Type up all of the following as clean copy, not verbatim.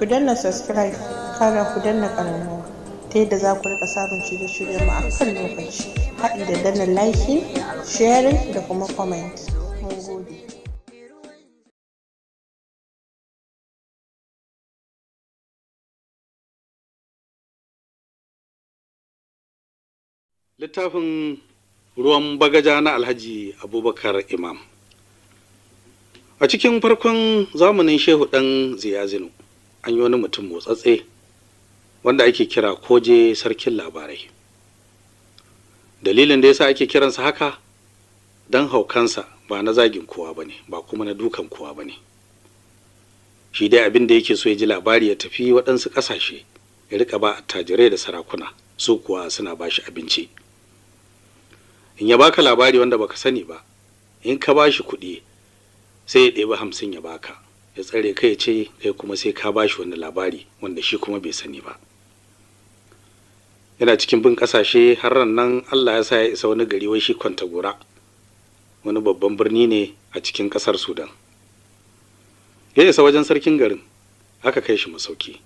Ku danna subscribe, kara ku danna ƙararrawa ta yadda za ku rika samun shirye-shiryenmu a kan lokaci. Haɗi da danna liking, sharing da kuma comment. Mun gode. Littafin Ruwan Bagaja na Alhaji Abubakar Imam. A cikin farkon zamanin Shehu Ɗan Ziyazinu, an yi wani mutum motsatse wanda ake kira Koje Sarkin Labarai. Dalilin da yasa ake kiransa haka, don haukansa ba na zagin kowa ba ne, ba kuma na dukan kowa ba ne. Shi dai abin da yake so ya ji labari ya tafi waɗansu ƙasashe ya riƙa ba attajirai da sarakuna, su kuwa suna ba shi abinci. In ya baka labari wanda baka sani ba, in ka ba shi kuɗi sai ya ɗebi 50 ya baka, ya tsare kai ya ce kai kuma sai ka ba shi wani labari wanda shi kuma bai sani ba. Yana cikin bin ƙasashe har ran nan Allah ya sa ya isa wani gari wai shi Kwantagora, wani babban birni ne a cikin ƙasar Sudan. Ya isa wajen sarkin garin, aka kai shi masauki.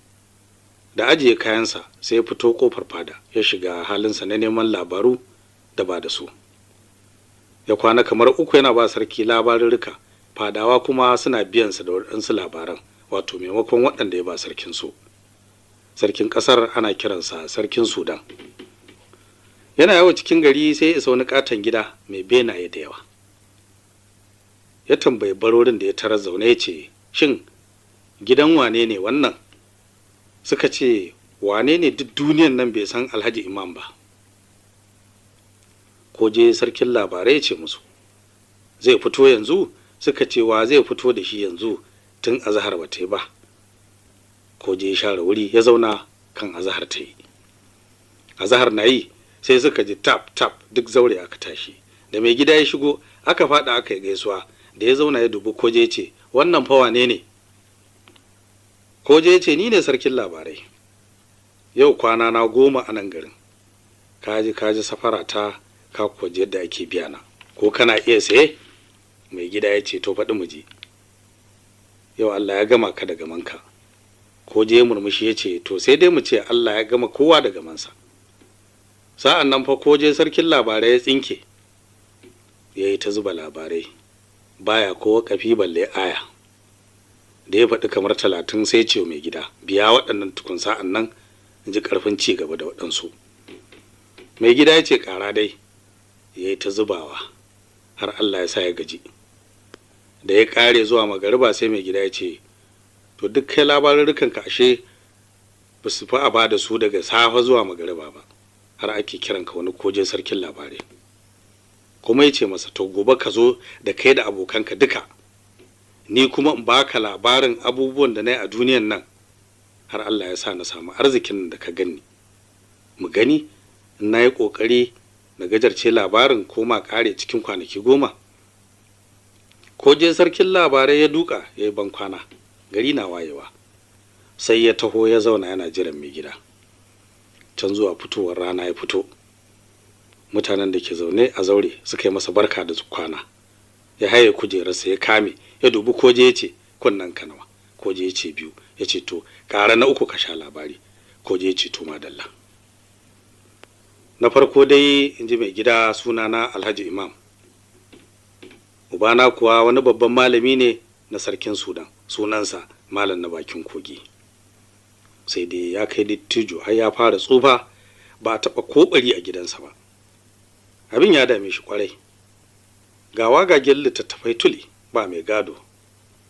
Da ajiye kayansa sai ya fito kofar fada, ya shiga halinsa na neman labaru da ba da su. Ya kwana kamar 3 yana ba sarki labarurruka, fadawa kuma suna biyansa da waɗansu labaran, wato maimakon waɗanda ya ba sarkin su. Sarkin ƙasar ana kiransa Sarkin Sudan. Yana yawo cikin gari sai ya isa wani ƙaton gida mai benaye da yawa. Ya tambayi barorin da ya tarar zaune ya ce, shin gidan wane ne wannan? Suka ce, wane ne duk duniyan nan bai san Alhaji Imam ba? Koje Sarkin Labarai ya ce musu, zai fito yanzu? Suka ce, wa zai fito da shi yanzu tun azahar ba ta yi ba? Koje ya share wuri ya zauna kan azahar ta yi. Azahar na yi sai suka ji tap tap duk zaure aka tashi. Da mai gida ya shigo aka faɗa aka yi gaisuwa. Da ya zauna ya dubi Koje ya ce, wannan fa wane ne? Koje ya ce, ni ne Sarkin Labarai. Yau kwana na 10 a nan garin. Kaji kaji safara ta, ka koje yadda ake biya na. Ko kana iya saye? Mai gida ya ce, to faɗi mu ji. Yau Allah ya gama ka da gamanka. Koje ya murmushi ya ce, to sai dai mu ce Allah ya gama kowa da gamansa. Sa'an nan fa Koje Sarkin Labarai ya tsinke. Ya yi ta zuba labarai. Baya ko kafi balle aya. Da ya faɗi kamar 30 sai ce mai gida, biya waɗannan tukun sa'an nan in ji ƙarfin ci gaba da waɗansu. Mai gida ya ce, ƙara dai. Ya yi ta zubawa har Allah ya sa ya gaji. Da ya ƙare zuwa magariba sai mai gida ya ce, to duk kai labarurrukan ka ashe ba su fi a ba da su daga safe zuwa magariba ba, har ake kiranka wani Koje Sarkin Labarai. Kuma ya ce masa, to gobe ka zo da kai da abokanka duka, ni kuma in baka labarin abubuwan da na yi a duniyan nan har Allah ya sa na samu arzikin da ka gani. Mu gani in na yi ƙoƙari na gajarce labarin ko ma ƙare cikin kwanaki 10. Koje Sarkin Labarai ya duka ya yi bankwana. Gari na wayewa sai ya taho ya zauna yana jiran mai gida. Can zuwa fitowar rana ya fito. Mutanen da ke zaune a zaure suka yi masa barka da kwana. Ya haye kujerarsa ya kame, ya dubi Koje ya ce, kunnen ka nawa? Koje ya ce 2. Ya ce, to ƙara na 3 ka sha labari. Koje ya ce, to madalla. Na farko dai in ji mai gida, sunana Alhaji Imam. Ubana kuwa wani babban malami ne na Sarkin Sudan, sunansa Malam na bakin kogi. Sai dai ya kai dattijo har ya fara tsufa, ba a taɓa koɓari a gidansa ba. Abin ya dame shi kwarai. Ga wagagen littattafai tuli ba mai gado,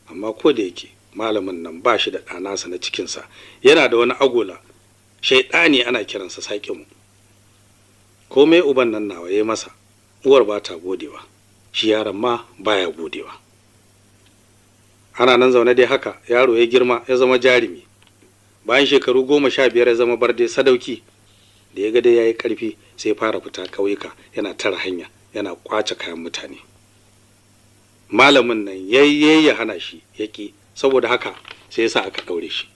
amma ko da yake malamin nan ba shi da ɗanasa na cikinsa, yana da wani agola shaiɗani ana kiransa Saƙimu. Komai uban nan nawa ya masa, uwar ba ta godewa, shi yaron ma baya godewa. Ana nan zaune dai haka, yaro ya girma ya zama jarumi. Bayan shekaru 15 ya zama barde sadauki. Da ya ga dai yayi ƙarfi sai fara fita ƙauyuka yana tara hanya yana kwace kayan mutane. Malamin nan yayye ya hana shi yaki, saboda haka sai ya sa aka ɗaure shi.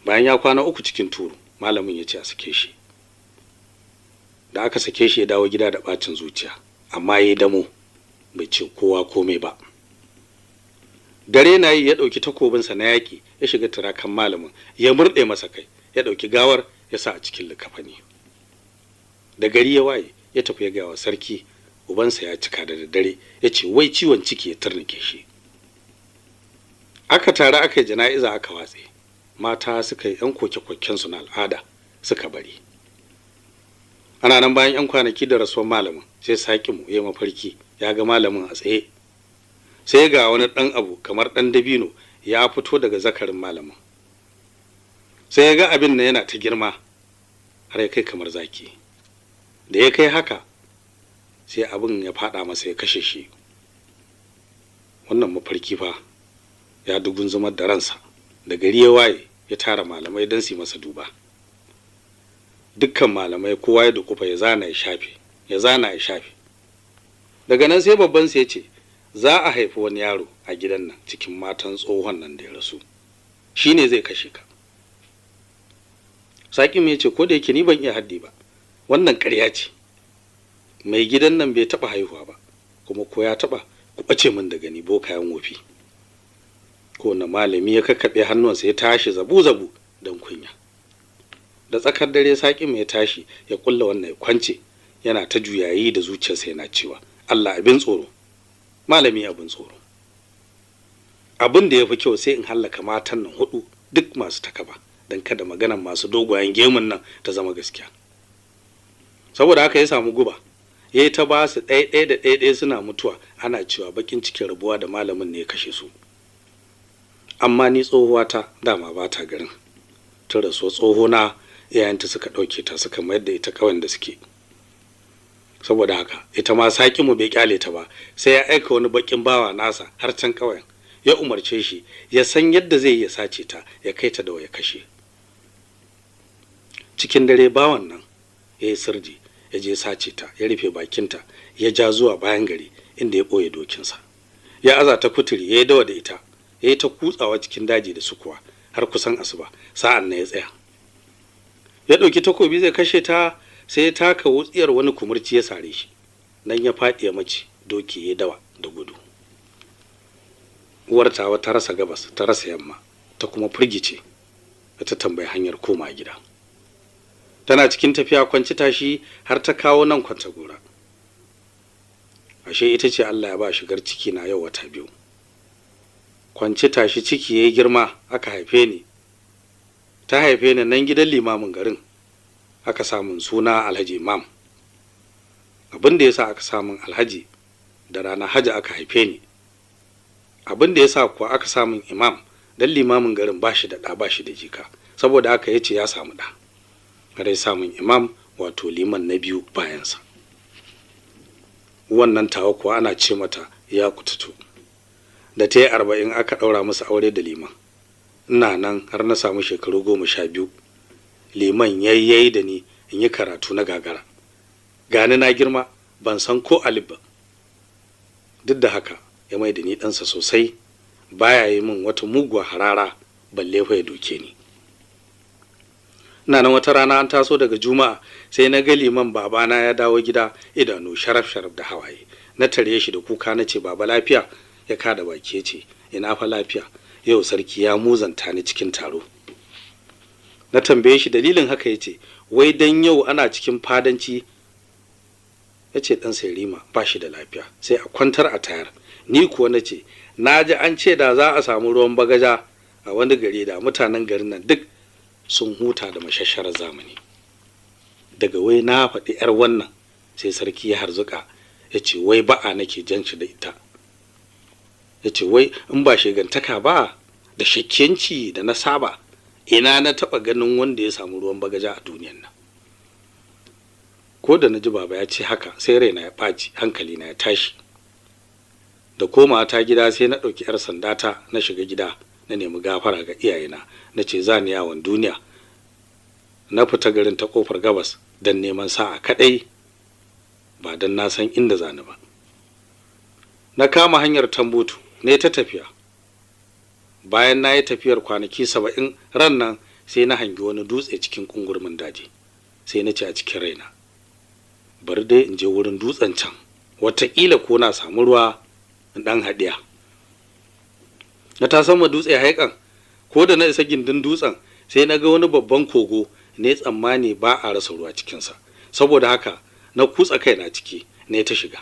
Bayan ya kwana 3 cikin turu, malamin ya ce a sake shi. Da aka sake shi ya dawo gida da ɓacin zuciya, amma ya yi damo, bai ce kowa komai ba. Dare na yi, ya ɗauki takobinsa na yaƙi, ya shiga turakan malamin, ya murɗe masa kai, ya ɗauki gawar ya sa a cikin likafani. Da gari ya waye, ya tafi ya gaya wa sarki ubansa ya cika da daddare, ya ce wai ciwon ciki ya turnike shi. Aka tare aka yi jana'iza aka watse. Mata suka yi 'yan koke-kokensu na al'ada suka bari. Ana nan bayan 'yan kwanaki da rasuwar malamin, sai Sakimu ya mafarki ya ga malamin a tsaye. Sai ga wani ɗan abu kamar ɗan dabino ya fito daga zakarin malamin. Sai ya ga abin nan yana ta girma har ya kai kamar zaki. Da ya kai haka, sai abin ya faɗa masa ya kashe shi. Wannan mafarki fa ya dugunzumar da ransa. Da gari ya waye, ya tara malamai don su yi masa duba. Dukkan malamai kowa ya dukufa ya zana ya shafe, ya zana ya shafe. Daga nan sai babban sai ya ce za a haifi wani yaro a gidan nan cikin matan tsohon nan da ya rasu, shi ne zai kashe ka. Saƙin ya ce ko da yake ni ban iya haddi ba, wannan ƙarya ce. Mai gidan nan bai taɓa haihuwa ba, kuma ko ya taɓa, ku ɓace min da gani, bokayen wofi. Kowane malami ya kakkaɓe hannuwansa ya tashi zabu-zabu don kunya. Da tsakar dare Saƙin ya tashi ya ƙulla wannan ya kwance, yana ta juyayi da zuciyarsa yana cewa Allah abin tsoro, malami abin tsoro. Abin da ya fi kyau sai in hallaka matan nan hudu duk masu takaba, don kada maganan masu dogayen gemun nan ta zama gaskiya. Saboda haka ya samu guba, ya yi ta ba su ɗaya da ɗaya suna mutuwa, ana cewa bakin cikin rabuwa da malamin ne ya kashe su. Amma ni tsohuwata dama ba ta garin. Tun rasuwa tsohona, iyayenta suka ɗauke ta suka mayar da ita ƙauyen da suke. Saboda haka ita ma Saƙimu bai kyale ta ba, sai ya aika wani baƙin bawa nasa har can ƙauyen, ya umarce shi ya san yadda zai yi ya sace ta ya kai ta da ya kashe. Cikin dare bawan nan ya yi sirji ya je sace ta, ya rufe bakinta, ya ja zuwa bayan gari inda ya ɓoye dokinsa, ya aza ta kuturi, ya yi dawa da ita, ya yi ta kutsawa cikin daji da sukuwa har kusan asuba. Sa'an na ya tsaya, ya ɗauki takobi zai kashe ta, sai ya taka wutsiyar wani kumurci ya sare shi, nan ya faɗi ya mace. Doki ya dawa da gudu. Uwar tawa ta rasa gabas ta rasa yamma, ta kuma firgice, ta tambayi hanyar koma gida. Tana cikin tafiya kwanci tashi har ta kawo nan Kwanta Gora. Ashe ita ce Allah ya ba shigar ciki na yau wata 2. Kwanci tashi ciki yayi girma, aka haife ni. Ta haife ni nan gidan limamin garin, aka samun suna Alhaji Imam. Abin da yasa aka samun Alhaji, da rana Hajji aka haife ni. Abin da yasa kuwa aka samun Imam, dan limamin garin ba shi da ɗa ba shi da jika, saboda haka yace ya samu ɗa, har ya samun Imam, wato liman na biyu bayansa. Wannan tawa kuwa ana ce mata ya kututu. Da ta yi 40 aka ɗaura masa aure da liman. Ina nan har na samu shekaru 12. Liman yayyayi da ni in yi karatu na gagara. Gani na girma ban san ko alif ba. Duk da haka ya mai da ni ɗansa sosai, baya yi min wata muguwa harara balle fa ya doke ni. Ina nan wata rana an taso daga juma'a, sai na ga liman babana ya dawo gida, idanu sharaf sharaf da hawaye. Na tare shi da kuka na ce baba lafiya? Ya kada baki ya ce ina fa lafiya, yau sarki ya muzanta ni cikin taro. Na tambaye shi dalilin haka, ya ce wai dan yau ana cikin fadanci, ya ce ɗan Rima ba shi da lafiya sai a kwantar a tayar. Ni kuwa na ce na ji an ce da za a samu ruwan bagaja a wani gari da mutanen garin nan duk sun huta da mashasharar zamani. Daga wai na faɗi yar wannan, sai sarki ya harzuka ya ce wai ba'a nake jan shi da ita. Ya ce wai in ba shegantaka ba da shakkiyanci da na saba, ina na taɓa ganin wanda ya samu ruwan bagaja a duniyan nan. Ko da na ji baba ya ce haka, sai raina ya ɓaci, hankali na ya tashi. Da komawa ta gida sai na ɗauki 'yar sanda ta na shiga gida, na nemi gafara ga iyayena, na ce za ni yawon duniya. Na fita garin ta kofar gabas don neman sa'a kaɗai, ba don na san inda za ni ba. Na kama hanyar Tambutu ne ta tafiya. Bayan na yi tafiyar kwanaki 70, ran nan sai na hangi wani dutse cikin kungurmin daji. Sai na ce a cikin raina, bari dai in je wurin dutsen can, wataƙila ko na samu ruwa in ɗan haɗiya. Na ta sama dutse haikan, ko da na isa gindin dutsen sai na ga wani babban kogo ne, tsammani ba a rasa ruwa cikinsa. Saboda haka na kutsa kaina ciki ne ta shiga.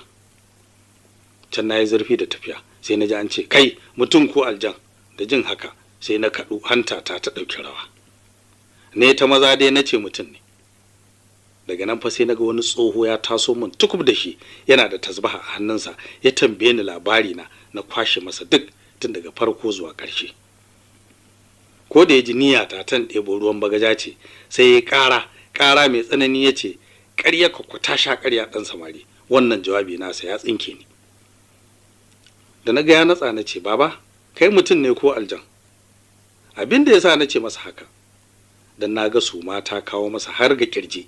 Can na yi zurfi da tafiya, sai na ji an ce, kai mutum ko aljan. Da jin haka sai na kaɗu, hanta ta ta ɗauki rawa. Ne ta maza dai na ce mutum ne. Daga nan fa sai na ga wani tsoho ya taso min tukub da shi, yana da tasbaha a hannunsa. Ya tambaye ni labari na, na kwashe masa duk tun daga farko zuwa ƙarshe. Ko da ya ji niyya ta tan ɗebo ruwan bagaja ce, sai ya ƙara ƙara mai tsanani, ya ce, ƙarya ka ta sha ƙarya ɗan samari. Wannan jawabi nasa ya tsinke ni. Da na ga ya natsa, na ce, baba, kai mutum ne ko aljan? Abin da ya sa na ce masa haka, dan na ga su mata kawo masa har ga kirji.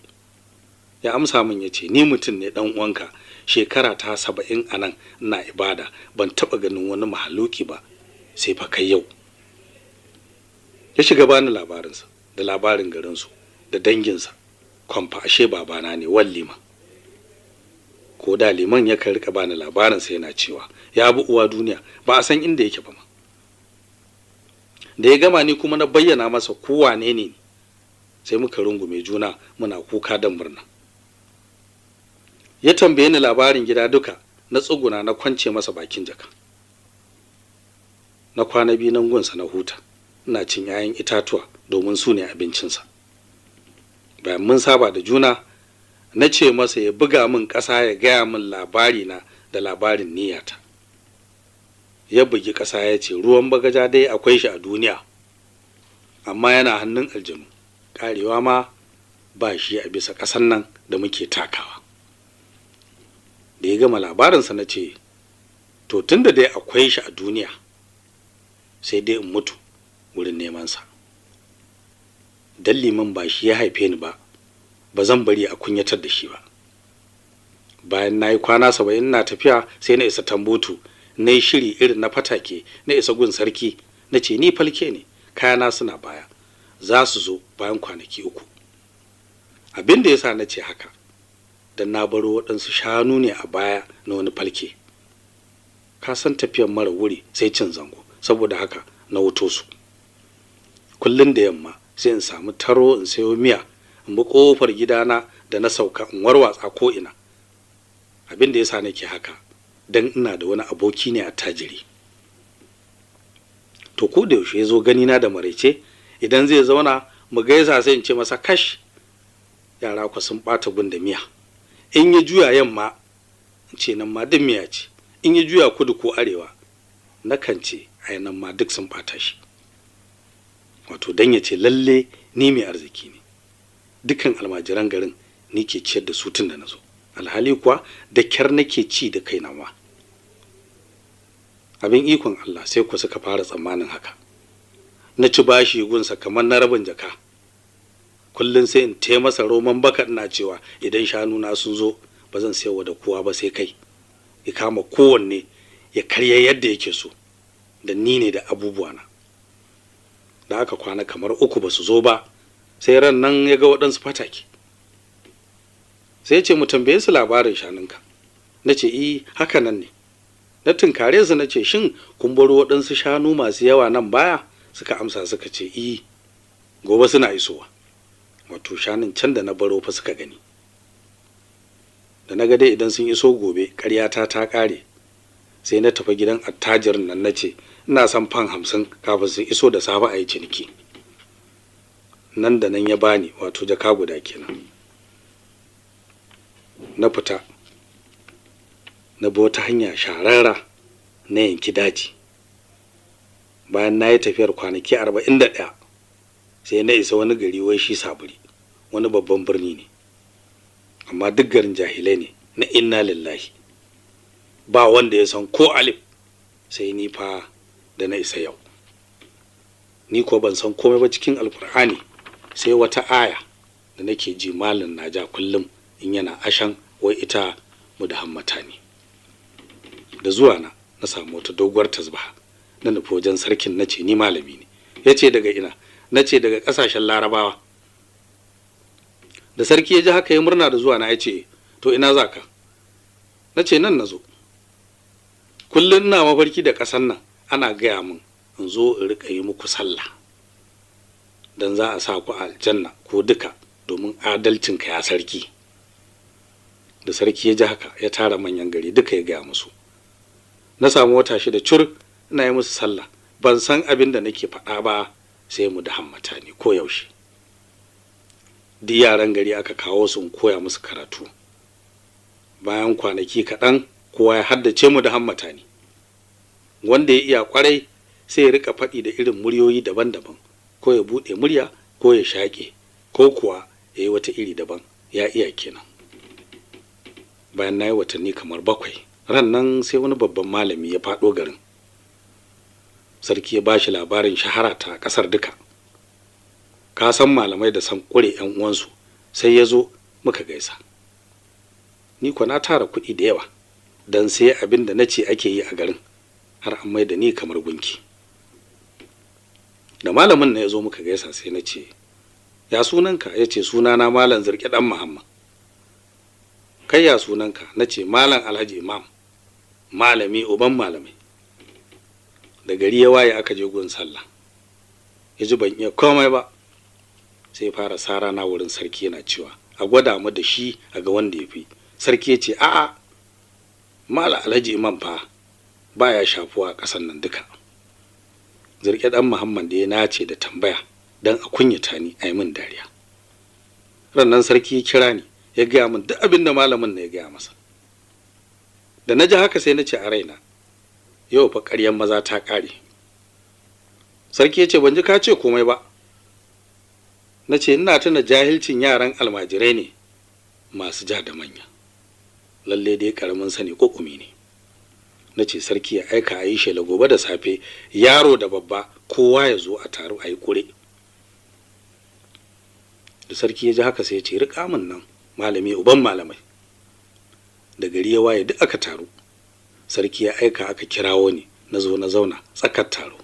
Ya amsa min ya ce, ni mutum ne dan uwanka, shekara ta 70 a nan ina ibada, ban taɓa ganin wani mahaluki ba sai fa kai yau. Ya shiga bani labarinsa da labarin garinsu da danginsa. Kwamfa ashe babana ne wan liman. Ko da liman yakan rika bani labarinsa, yana cewa ya bi uwa duniya, ba a san inda yake ba ma. Da ya gama, ni kuma na bayyana masa ko wane ne, sai muka rungume juna muna kuka don murna. Ya tambaye ni labarin gida duka, na tsuguna na kwance masa bakin jaka. Na kwana 2 nan gunsa na huta, ina cin 'ya'yan itatuwa domin su ne abincinsa. Bayan mun saba da juna, na ce masa ya buga min ƙasa ya gaya min labari na da labarin niyyata. Ya bugi ƙasa ya ce, ruwan bagaja dai akwai shi a duniya, amma yana hannun aljanu, ƙarewa ma ba shi a bisa ƙasan nan da muke takawa. Da ya gama labarinsa na ce, to tunda dai akwai shi a duniya, sai dai in mutu wurin nemansa. Dan liman ba shi ya haife ni ba, ba zan bari a kunyatar da shi ba. Bayan na yi kwana 70 na tafiya, sai na isa Tambutu. Na yi shiri irin na fatake, na isa gun sarki, na ce ni falke ne, kayana suna baya, za su zo bayan kwanaki 3. Abin da ya sa na ce haka, don na baro waɗansu shanu ne a baya na wani falke. Ka san tafiyar mara wuri sai cin zango, saboda haka na wuto su. Kullum da yamma sai in samu taro in sayo miya, in bi kofar gidana da na sauka in warwatsa ko ina. Abin da yasa nake haka, dan ina da wani aboki ne attajiri. To ko da yaushe ya zo gani na da maraice, idan zai zauna mu gaisa, sai in ce masa, kash, yara ku sun bata gun da miya. In ya juya yamma, in ce nan ma duk miya ce. In ya juya kudu ko arewa, nakan ce ai nan ma duk sun bata shi. Wato dan ya ce lalle ni mai arziki ne, dukkan almajiran garin ni ke ciyar da su tun da na zo, alhali kuwa da kyar nake ci da kaina ma. Abin ikon Allah, sai ku suka fara tsammanin haka. Na ci bashi gunsa kamar na rabin jaka. Kullum sai in te masa roman baka, ina cewa idan shanu na sun zo ba zan sayarwa da kowa ba sai kai. Ya kama kowanne ya karya yadda yake so, da ni ne da abubuwana. Da aka kwana kamar 3 ba su zo ba, sai ran nan ya ga waɗansu fatake. Sai ya ce mu tambaye su labarin shanunka. Na ce i haka nan ne. Na tunkare su na ce, shin kun baro waɗansu shanu masu yawa nan baya? Suka amsa suka ce i, gobe suna isowa. Wato shanun can da na baro fa suka gani. Da na ga dai idan sun iso gobe ƙaryata ta ƙare, sai na tafi gidan attajirin nan na ce ina son fan 50 kafin sun iso da safe a yi ciniki. Nan da nan ya bani, wato jaka guda kenan. Na fita na bi wata hanya shararra na yanki daji. Bayan na yi tafiyar kwanaki 41, sai na isa wani gari wai shi Saburi, wani babban birni ne, amma duk garin jahilai ne na inna lillahi, ba wanda ya san ko alif sai ni fa da na isa yau. Ni ko ban san komai ba cikin Alkur'ani sai wata aya da nake ji malam na ja kullum in yana ashan, wai ita mudahammata ne. Da zuwa na na samu wata doguwar tasbaha, na nufi wajen sarkin na ce ni malami ne. Ya ce daga ina? Na ce daga ƙasashen Larabawa. Da sarki ya ji haka ya murna da zuwa na, ya ce to ina za ka? Na ce nan na zo. Kullum ina mafarki da ƙasan nan, ana gaya min In zo in riƙa yi muku sallah, don za a sa ku a aljanna ko duka, domin adalcinka ya sarki. Da sarki ya ji haka, ya tara manyan gari duka ya gaya musu. Na samu wata 6 cur ina yi musu sallah, ban san abin da nake faɗa ba sai mu da hammata ne ko yaushe. Duk yaran gari aka kawo su in koya musu karatu. Bayan kwanaki kaɗan kowa ya haddace mu da hammata ne. Wanda ya iya kwarai sai ya rika faɗi da irin muryoyi daban-daban, ko ya buɗe murya ko ya shaƙe, ko kuwa ya yi wata iri daban, ya iya kenan. Bayan na yi watanni kamar 7, ran nan sai wani babban malami ya faɗo garin. Sarki ya bashi labarin shahara ta ƙasar duka. Ka san malamai da san ƙure 'yan uwansu, sai ya zo muka gaisa. Ni kuwa na tara kuɗi da yawa don sai abin da na ce ake yi a garin, har an mai da ni kamar gunki. Da malamin na ya zo muka gaisa, sai na ce, ya sunanka? Ya ce, sunana Malam Zirke ɗan Muhammad. Kai ya sunanka? Na ce, Malam Alhaji Imam, malami uban malamai. Da gari ya waye aka je gun sallah, ya ji ban iya komai ba, sai fara sara na wurin sarki yana cewa a gwada mu da shi a ga wanda ya fi. Sarki ya ce, a'a, Malam Alhaji Imam fa baya shafuwa a ƙasan nan duka. Zirke ɗan Muhammad da ya nace da tambaya don a kunyata ni a yi min dariya. Rannan sarki ya kira ni ya gaya min duk abin da malamin na ya gaya masa. Da na ji haka sai na ce a raina, yau fa ƙaryan maza ta ƙare. Sarki ya ce, ban ji ka ce komai ba. Na ce, ina tuna jahilcin yaran almajirai ne masu ja da manya. Lalle dai ƙaramin sani ƙuƙumi ne. Na ce sarki ya aika a yi shela gobe da safe, yaro da babba kowa ya zo a taru a yi ƙure. Da sarki ya ji haka sai ya ce, riƙa min nan malami uban malamai. Da gari ya waye duk aka taru. Sarki ya aika aka kirawo ni, na zo na zauna tsakar taro.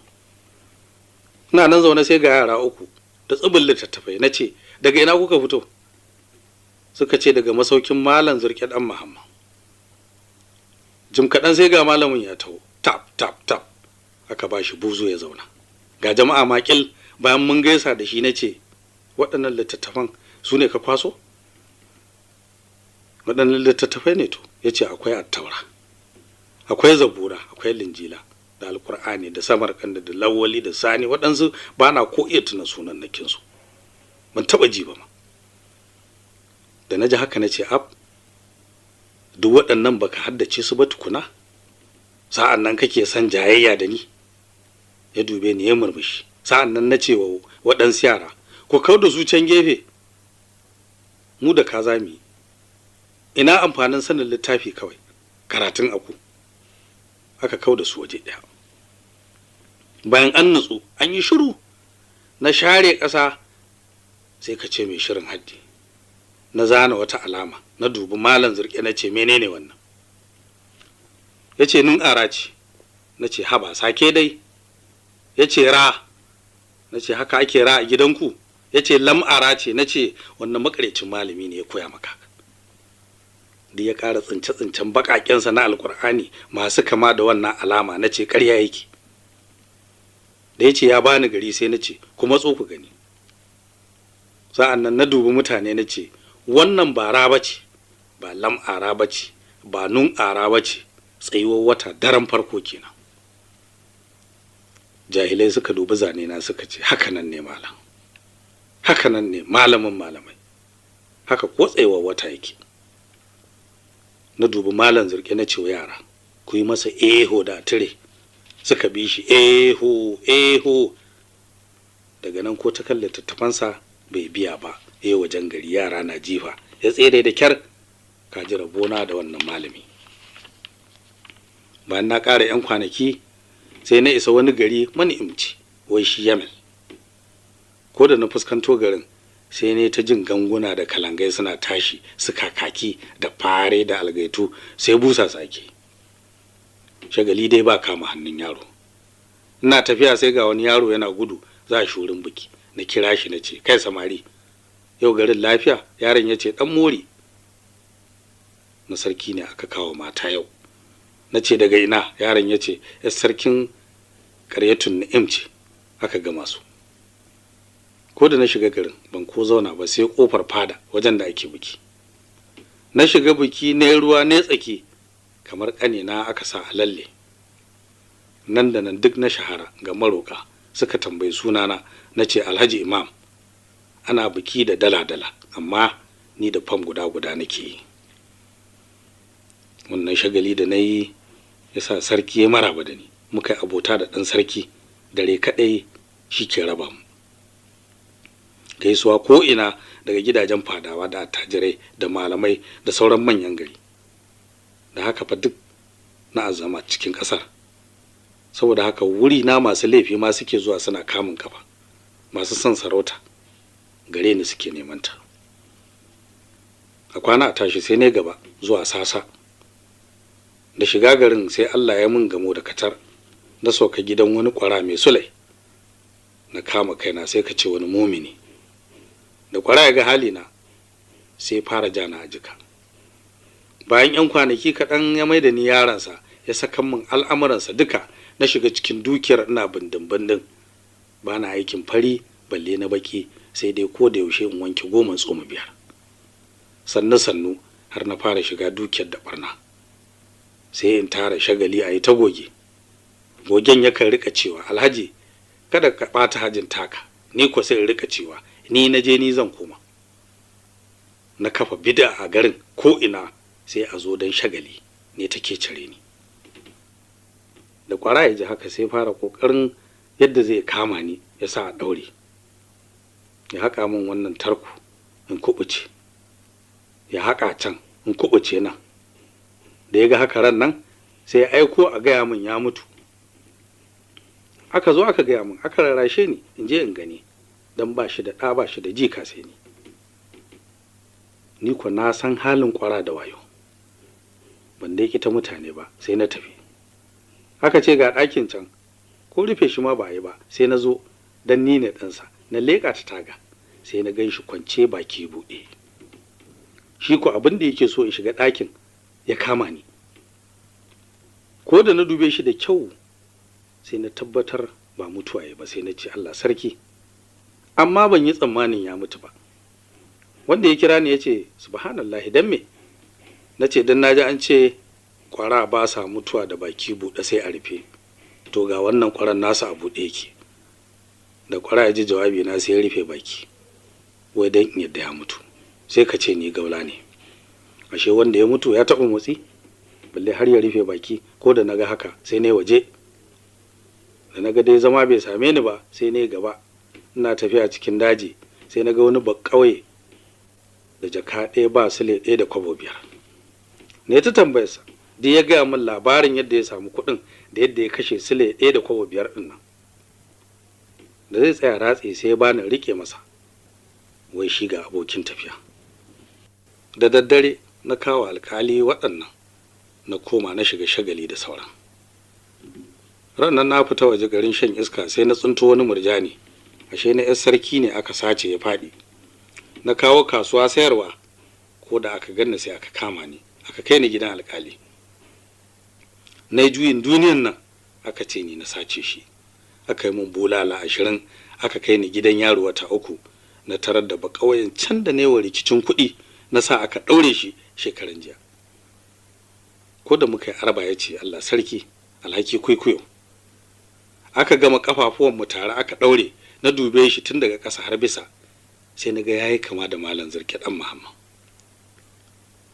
Ina nan zaune sai ga yara 3 da tsibin littattafai. Na ce, daga ina kuka fito? Suka ce, daga masaukin Malam Zirke ɗan Muhammad. Jim kaɗan sai ga malamin ya taho, tap tap tap, aka ba shi buzu ya zauna. Ga jama'a makil. Bayan mun gaisa da shi na ce, waɗannan littattafan su ne ka kwaso? Waɗannan littattafai ne to? Ya ce, akwai Attaura, akwai Zabura, akwai Linjila, da Alkur'ani, da Samarkanda, da Lawali, da Sani, waɗansu ba na ko iya tuna sunan nakinsu, ban taɓa ji ba ma. Da na ji haka na ce, ab, duk waɗannan baka haddace su ba tukuna, sa'an nan kake son jayayya da ni? Ya dube ni ya murmushi. Sa'an nan na ce wa waɗansu yara, ku kau da su can gefe, mu da ka za mu yi. Ina amfanin sanin littafi kawai, karatun aku. Aka kau da su waje ɗaya. Bayan an nutsu an yi shiru, na share ƙasa sai ka ce mai shirin haddi. Na zana wata alama, na dubi Malam Zirke na ce, menene wannan? Ya ce, nun ara ce. Na ce, haba sake dai. Ya ce, ra. Na ce, haka ake ra a gidanku? Ya ce, lam'ara ce. Na ce, wannan makarecin malami ne ya koya maka. Da ya ƙara tsince-tsincen baƙaƙensa na Alƙur'ani masu kama da wannan alama, na ce ƙarya yake. Da ya ce ya bani gari, sai na ce, kuma tso ku gani. Sa'an nan na dubi mutane na ce, wannan ba ra ba ce, ba lam'ara ba ce, ba nun ara ba ce, tsayuwar wata daren farko kenan. Jahilai suka dubi zane na suka ce, haka nan ne malam, haka nan ne malamin malamai, haka ko tsayuwar wata yake. Na dubi Malam Zirke na ce wa yara, ku yi masa eho da tire. Suka bi shi, eho eho. Daga nan ko ta kan littattafansa bai biya ba, ya wajen gari, yara na jifa, ya tsere da kyar. Ka ji rabona da wannan malami. Bayan na ƙara 'yan kwanaki sai na isa wani gari mani'imci, wai shi Yamel. Ko da na fuskanto garin sai ne ta jin ganguna da kalangai suna tashi, su kakaki da fare da algaitu, sai busa sake. Shagali dai ba kama hannun yaro. Ina tafiya sai ga wani yaro yana gudu za shi wurin biki. Na kira shi na ce, kai samari, yau garin lafiya? Yaron ya ce, dan mori na sarki ne aka kawo mata yau. Na ce, daga ina? Yaron ya ce, yar sarkin Ƙaryatun Ni'im ce aka gama su. Ko da na shiga garin ban ko zauna ba sai kofar fada wajen da ake biki. Na shiga biki na ruwa ne tsaki kamar ƙanina aka sa a lalle. Nan da nan duk na shahara ga maroka suka tambayi sunana, na ce Alhaji Imam. Ana biki da dala-dala, amma ni da fam guda-guda nake yi. Wannan shagali da na yi ya sa sarki ya maraba da ni, muka yi abota da ɗan sarki, dare kaɗai shi ke raba mu. Gaisuwa ko ina daga gidajen fadawa da attajirai da malamai da sauran manyan gari. Da haka fa duk na azama cikin ƙasar. Saboda haka wuri na masu laifi ma suke zuwa suna kamun kafa, masu son sarauta gare ni suke neman ta. A kwana a tashi sai ne gaba zuwa Sasa. Da shiga garin sai Allah ya mun gamo da katar, na sauka gidan wani kwara mai sulai. Na kama kaina sai ka ce wani mumini. Da kwara ya ga halina sai fara jana a jika. Bayan yan kwanaki kaɗan ya mai da ni yaransa, ya saka min al'amuransa duka. Na shiga cikin dukiyar ina bindin-bindin, ba na aikin fari balle na baki, sai dai ko da yaushe in wanke 10 tsoma 5. Sannu-sannu har na fara shiga dukiyar da barna. Sai in tara shagali a yi ta goge. Gogen yakan rika cewa, Alhaji kada ka ɓata hajin taka, ni ko sai in rika cewa ni na je ni zan koma. Na kafa bid'a a garin ko ina sai a zo don shagali ne take cire ni. Da kwara ya ji haka sai fara kokarin yadda zai kama ni ya sa a daure. Ya haƙa min wannan tarko in kubuce, ya haƙa can in kubuce nan. Da ya ga haka ran nan sai ya aiko a gaya min ya mutu. Aka zo aka gaya min, aka rarrashe ni in je in gani, don ba shi da ɗa ba shi da jika sai ni. Ni ko na san halin kwara da wayo, ban dai ta mutane ba, sai na tafi. Aka ce ga ɗakin can, ko rufe shi ma ba yi ba, sai na zo don ni ne ɗansa. Na leƙa ta taga sai na gan shi kwance baki buɗe. Shi ko abin da yake so in shiga ɗakin ya kama ni. Ko da na dube shi da kyau sai na tabbatar ba mutuwa ya ba, sai na ce Allah sarki. Amma ban yi tsammanin ya mutu ba. Wanda ya kira ni ya ce subhanallahi, dan me? Na ce dan naji an ce kwara ba sa mutuwa da baki buɗe sai a rufe. To ga wannan kwaran nasa a buɗe yake. Da kwara ya ji jawabi na sai ya rufe baki, wai dan in yadda ya mutu. Sai ka ce ni gaula ne. Ashe wanda ya mutu ya taɓa motsi, balle har ya rufe baki. Ko da naga haka sai na waje. Da naga dai zama bai same ni ba sai na gaba. Ina tafiya cikin daji sai naga wani bakkauye da jaka 1 ba sule 1 da kwabo 5. Ne ta tambayarsa, duk ya gaya min labarin yadda ya samu kuɗin da yadda ya kashe sule 1 da kwabo 5 ɗin nan. Da zai tsaya ratse sai ya bani rike masa, wai shi ga abokin tafiya. Da daddare na kawo alkali waɗannan, na koma na shiga shagali da sauran. Ranar na fita waje garin shan iska sai na tsinto wani murjani, ashe na 'yar sarki ne aka sace ya faɗi. Na kawo kasuwa sayarwa, ko da aka ganni sai aka kama ni, aka kai ni gidan alkali. Na yi juyin duniyan nan aka ce ni na sace shi. Aka yi mun bulala 20, aka kai ni gidan yaro wata 3. Na tarar da bakauyen can da newa rikicin kuɗi, na sa aka ɗaure shi shekaran jiya. Ko da muka yi arba ya ce Allah sarki, alhaki kwaikwayo. Aka gama kafafuwan mu tare aka ɗaure. Na dube shi tun daga ƙasa har bisa, sai na ga yayi kama da Malam Zirke ɗan Muhammad,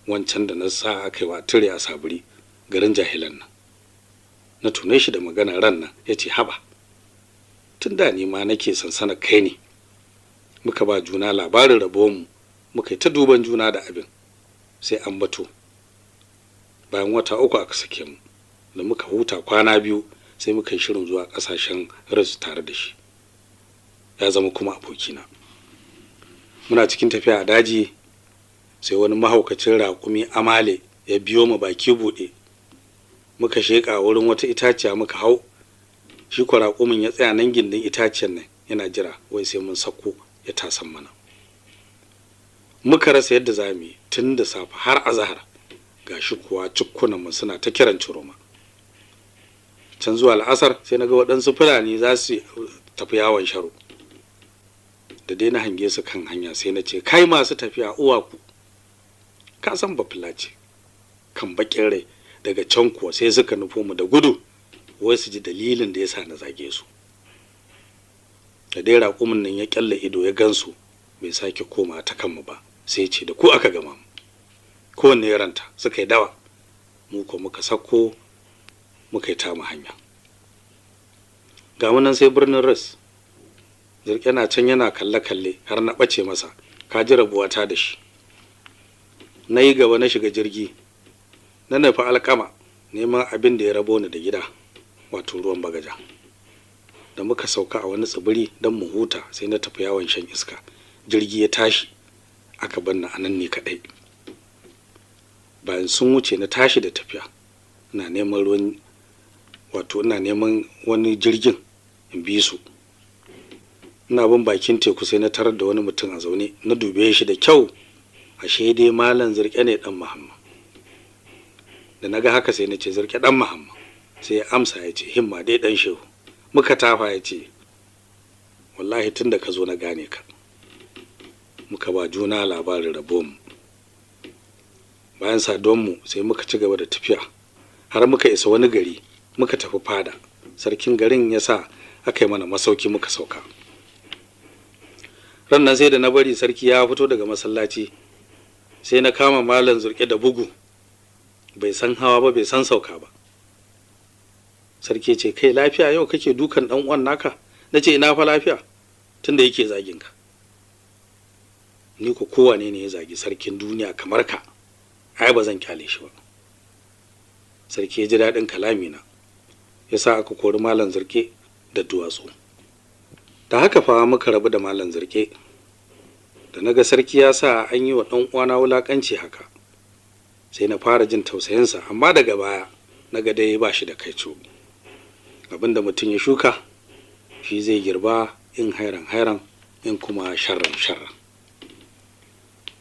wancan da na sa aka yi wa tire a Saburi garin jahilan nan. Na tune shi da magana ran nan, ya ce haba, tun da ni ma nake sansana kai ne. Muka ba juna labarin rabuwanmu, muka yi ta duban juna da abin sai an bato. Bayan wata 3 aka sake mu, da muka huta kwana 2 sai muka yi shirin zuwa ƙasashen Ris tare da shi. Ya zama kuma abokina. Muna cikin tafiya a daji sai wani mahaukacin raƙumi amale ya biyo mu baki buɗe. Muka sheƙa wurin wata itaciya muka hau. Shi ko raƙumin ya tsaya nan gindin itaciyar nan yana jira, wai sai mun sako ya tasan mana. Muka rasa yadda za mu yi tun da safe har azahar, gashi kuwa cikkunan mu suna ta kiran ciroma. Can zuwa al'asar sai na ga waɗansu Fulani za su tafi yawon sharo. Da dai na hange su kan hanya sai na ce, kai masu tafiya uwa ku, ka san bafula ce kan bakin rai. Daga can kuwa sai suka nufo mu da gudu, wai su ji dalilin da yasa na zage su. Da dai raƙumin nan ya kyalle ido ya gansu, bai sake koma ta kanmu ba, sai ce da ku aka gama mu. Kowanne ya ranta suka yi dawa, mu ko muka sako muka yi tamu hanya. Ga mu nan sai birnin Ris. Zirke na can yana kalle-kalle har na ɓace masa, ka ji rabuwata da shi. Na yi gaba na shiga jirgi, na nufi Alkama neman abin da ya rabo ni da gida, wato ruwan bagaja. Da muka sauka a wani tsibiri don mu huta, sai na tafi yawon shan iska. Jirgi ya tashi, aka banna a nan ne kaɗai. Bayan sun wuce na tashi da tafiya, ina neman ruwan, wato ina neman wani jirgin in bi su. Ina bin bakin teku sai na tarar da wani mutum a zaune. Na dube shi da kyau, ashe dai Malam Zirke ne dan Muhammad. Da naga haka sai na ce, Zirke dan Muhammad. Sai ya amsa ya ce, himma dai dan shehu. Muka tafa, ya ce, wallahi tun da ka zo na gane ka. Muka ba juna labarin rabonmu. Bayan saduwanmu sai muka ci gaba da tafiya har muka isa wani gari. Muka tafi fada sarkin garin, ya sa aka yi mana masauki muka sauka. Rannan sai da na bari sarki ya fito daga masallaci, sai na kama Malam Zurke da bugu. Bai san hawa ba, bai san sauka ba. Sarki ce, kai lafiya yau kake dukan dan uwan naka? Na ce, ina fa lafiya, tunda yake zagin ka. Ni ko kowane ne ya zagi sarkin duniya kamar ka, ai ba zan kyale shi ba. Sarki ya ji daɗin kalamina, ya sa aka kori Malam Zurke da duwatsu. Da haka fa muka rabu da Malam Zurke. Da naga sarki ya sa an yi wa ɗan uwana wulaƙanci haka, sai na fara jin tausayinsa, amma daga baya naga dai ba shi da kaico. Abinda mutum ya shuka shi zai girba, in hairan hairan, in kuma sharran sharran.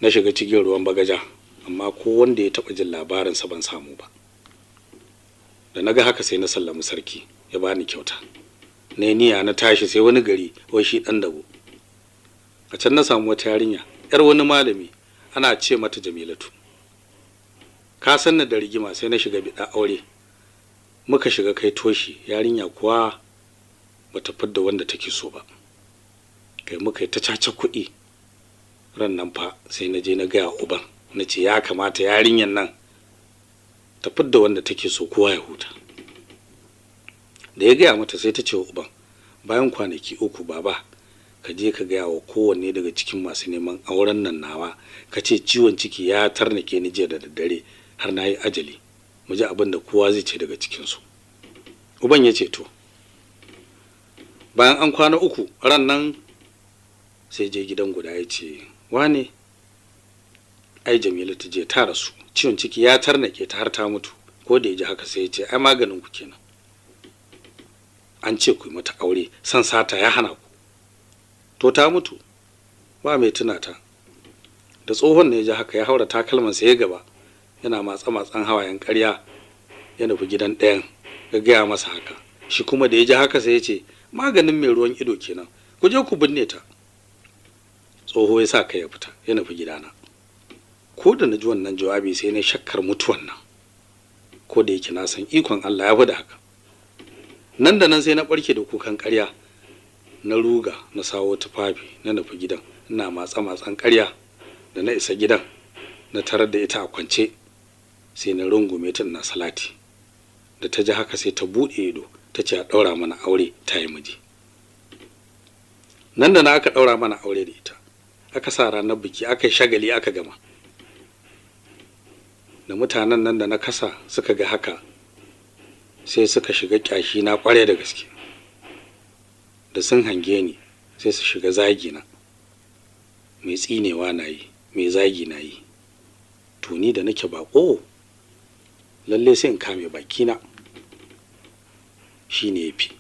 Na shiga cikin ruwan bagaja, amma ko wanda ya taɓa jin labarinsa ban samu ba. Da naga haka sai na sallami sarki, ya bani kyauta. Na niyya na tashi sai wani gari, wai shi ɗan dabo. A can na samu wata yarinya, yar wani malami, ana ce mata Jamilatu. Ka san da rigima, sai na shiga biɗa aure. Muka shiga kai toshi, yarinya kuwa bata fidda wanda take so ba. Kai muka yi ta caca kuɗi. Ran nan fa sai na je na gaya uban, na ce ya kamata yarinyan nan ta fidda wanda take so, kowa ya huta. Da ya gaya mata, sai ta ce wa uban bayan kwanaki 3, baba, ka je ka gaya wa kowanne daga cikin masu neman auren nan nawa, ka ce ciwon ciki ya tarnake ni jiya da daddare har na yi ajali, mu ji abin da kowa zai ce daga cikinsu. Uban ya ce to. Bayan an kwana 3, ran nan sai je gidan guda, ya ce, wane, ai Jamila ta je ta rasu, ciwon ciki ya tarnake ta har ta mutu. Ko da ya ji haka sai ya ce, ai maganin ku kenan, an ce ku yi mata aure, san sata ya hana ku, to ta mutu ba mai tuna ta. Da tsohon ne ya ji haka, ya haura takalmansa ya gaba, yana matsa matsan hawayen ƙarya, ya nufi gidan ɗayan, ya gaya masa haka. Shi kuma da ya ji haka sai ya ce, maganin mai ruwan ido kenan, ku je ku binne ta. Tsoho ya sa kai ya fita, ya nufi gidana. Ko da na ji wannan jawabi sai na shakkar mutuwan nan, ko da yake na san ikon Allah ya fi da haka. Nan da nan sai na barke da kukan ƙarya, na ruga na sawo tufafi, na nufi gidan ina matsa matsan ƙarya. Da na isa gidan na tarar da ita a kwance, sai na rungume ta ina salati. Da ta ji haka sai ta buɗe ido, ta ce a ɗaura mana aure, ta yi miji. Nan da na aka ɗaura mana aure da ita, aka sa ranar biki, aka yi shagali, aka gama. Da mutanen nan da na kasa suka ga haka, sai suka shiga kyashi na kware da gaske. Da sun hange ni sai su shiga zagi na, mai tsinewa na yi, mai zagi na yi. To ni da nake bako, lalle sai in kame bakina, shi ne yafi.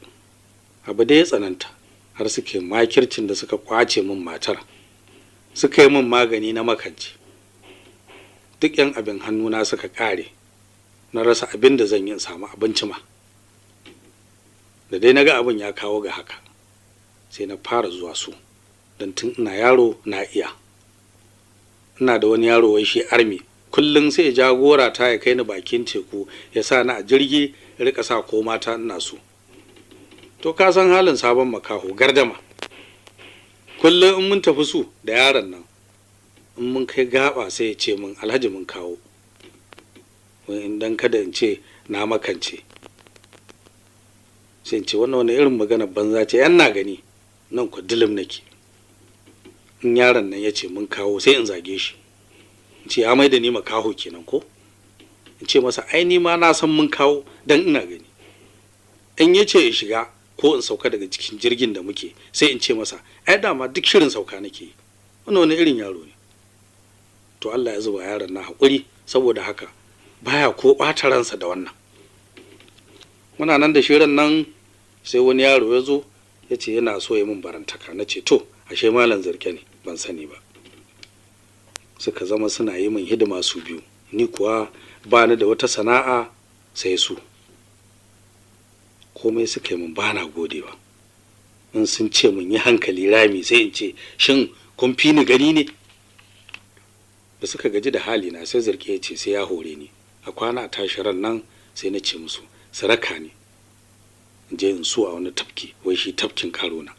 Abu da ya tsananta har suke makircin da suka kwace min matar, suka yi min magani na makance. Duk yan abin hannuna suka kare, na rasa abin da zan yi in samu abinci ma. Da dai na ga abin ya kawo ga haka, sai na fara zuwa su, don tun ina yaro na iya. Ina da wani yaro wai shi army, kullum sai ya jagora ta ya kai ni bakin teku, ya sa ni a jirgi, ya rika sa ko mata ina so. To ka san halin sabon makaho, gardama. Kullum in mun tafi su da yaron nan, in mun kai gaba sai ya ce min, "Alhaji, mun kawo." In dan kada in ce na makance, sai in ce wannan wani irin magana banza ce, yan na gani nan ku dilim nake. In yaron nan ya ce mun kawo, sai in zage shi, in ce ya mai da ni makaho kenan, ko in ce masa ai ni ma na san mun kawo dan ina gani. In ya ce in shiga ko in sauka daga cikin jirgin da muke, sai in ce masa ai dama duk shirin sauka nake. Wannan wani irin yaro ne? To Allah ya zuba yaron na haƙuri, saboda haka baya ko ɓata ransa da wannan. Muna nan da shirin nan, sai wani yaro ya zo ya ce yana so ya min barantaka. Na ce to, ashe malam Zirke ne, ban sani ba. Suka zama suna yi min hidima su biyu, ni kuwa ba ni da wata sana'a sai su. Komai suka yi min ba na godewa. In sun ce mun yi hankali rami, sai in ce shin kun fi ni gani ne? Da suka gaji da halina, sai Zirke ya ce sai ya hore ni. A kwana a tashi ran nan, sai na ce musu su raka ni in je in su a wani tafki, wai shi tafkin Karona.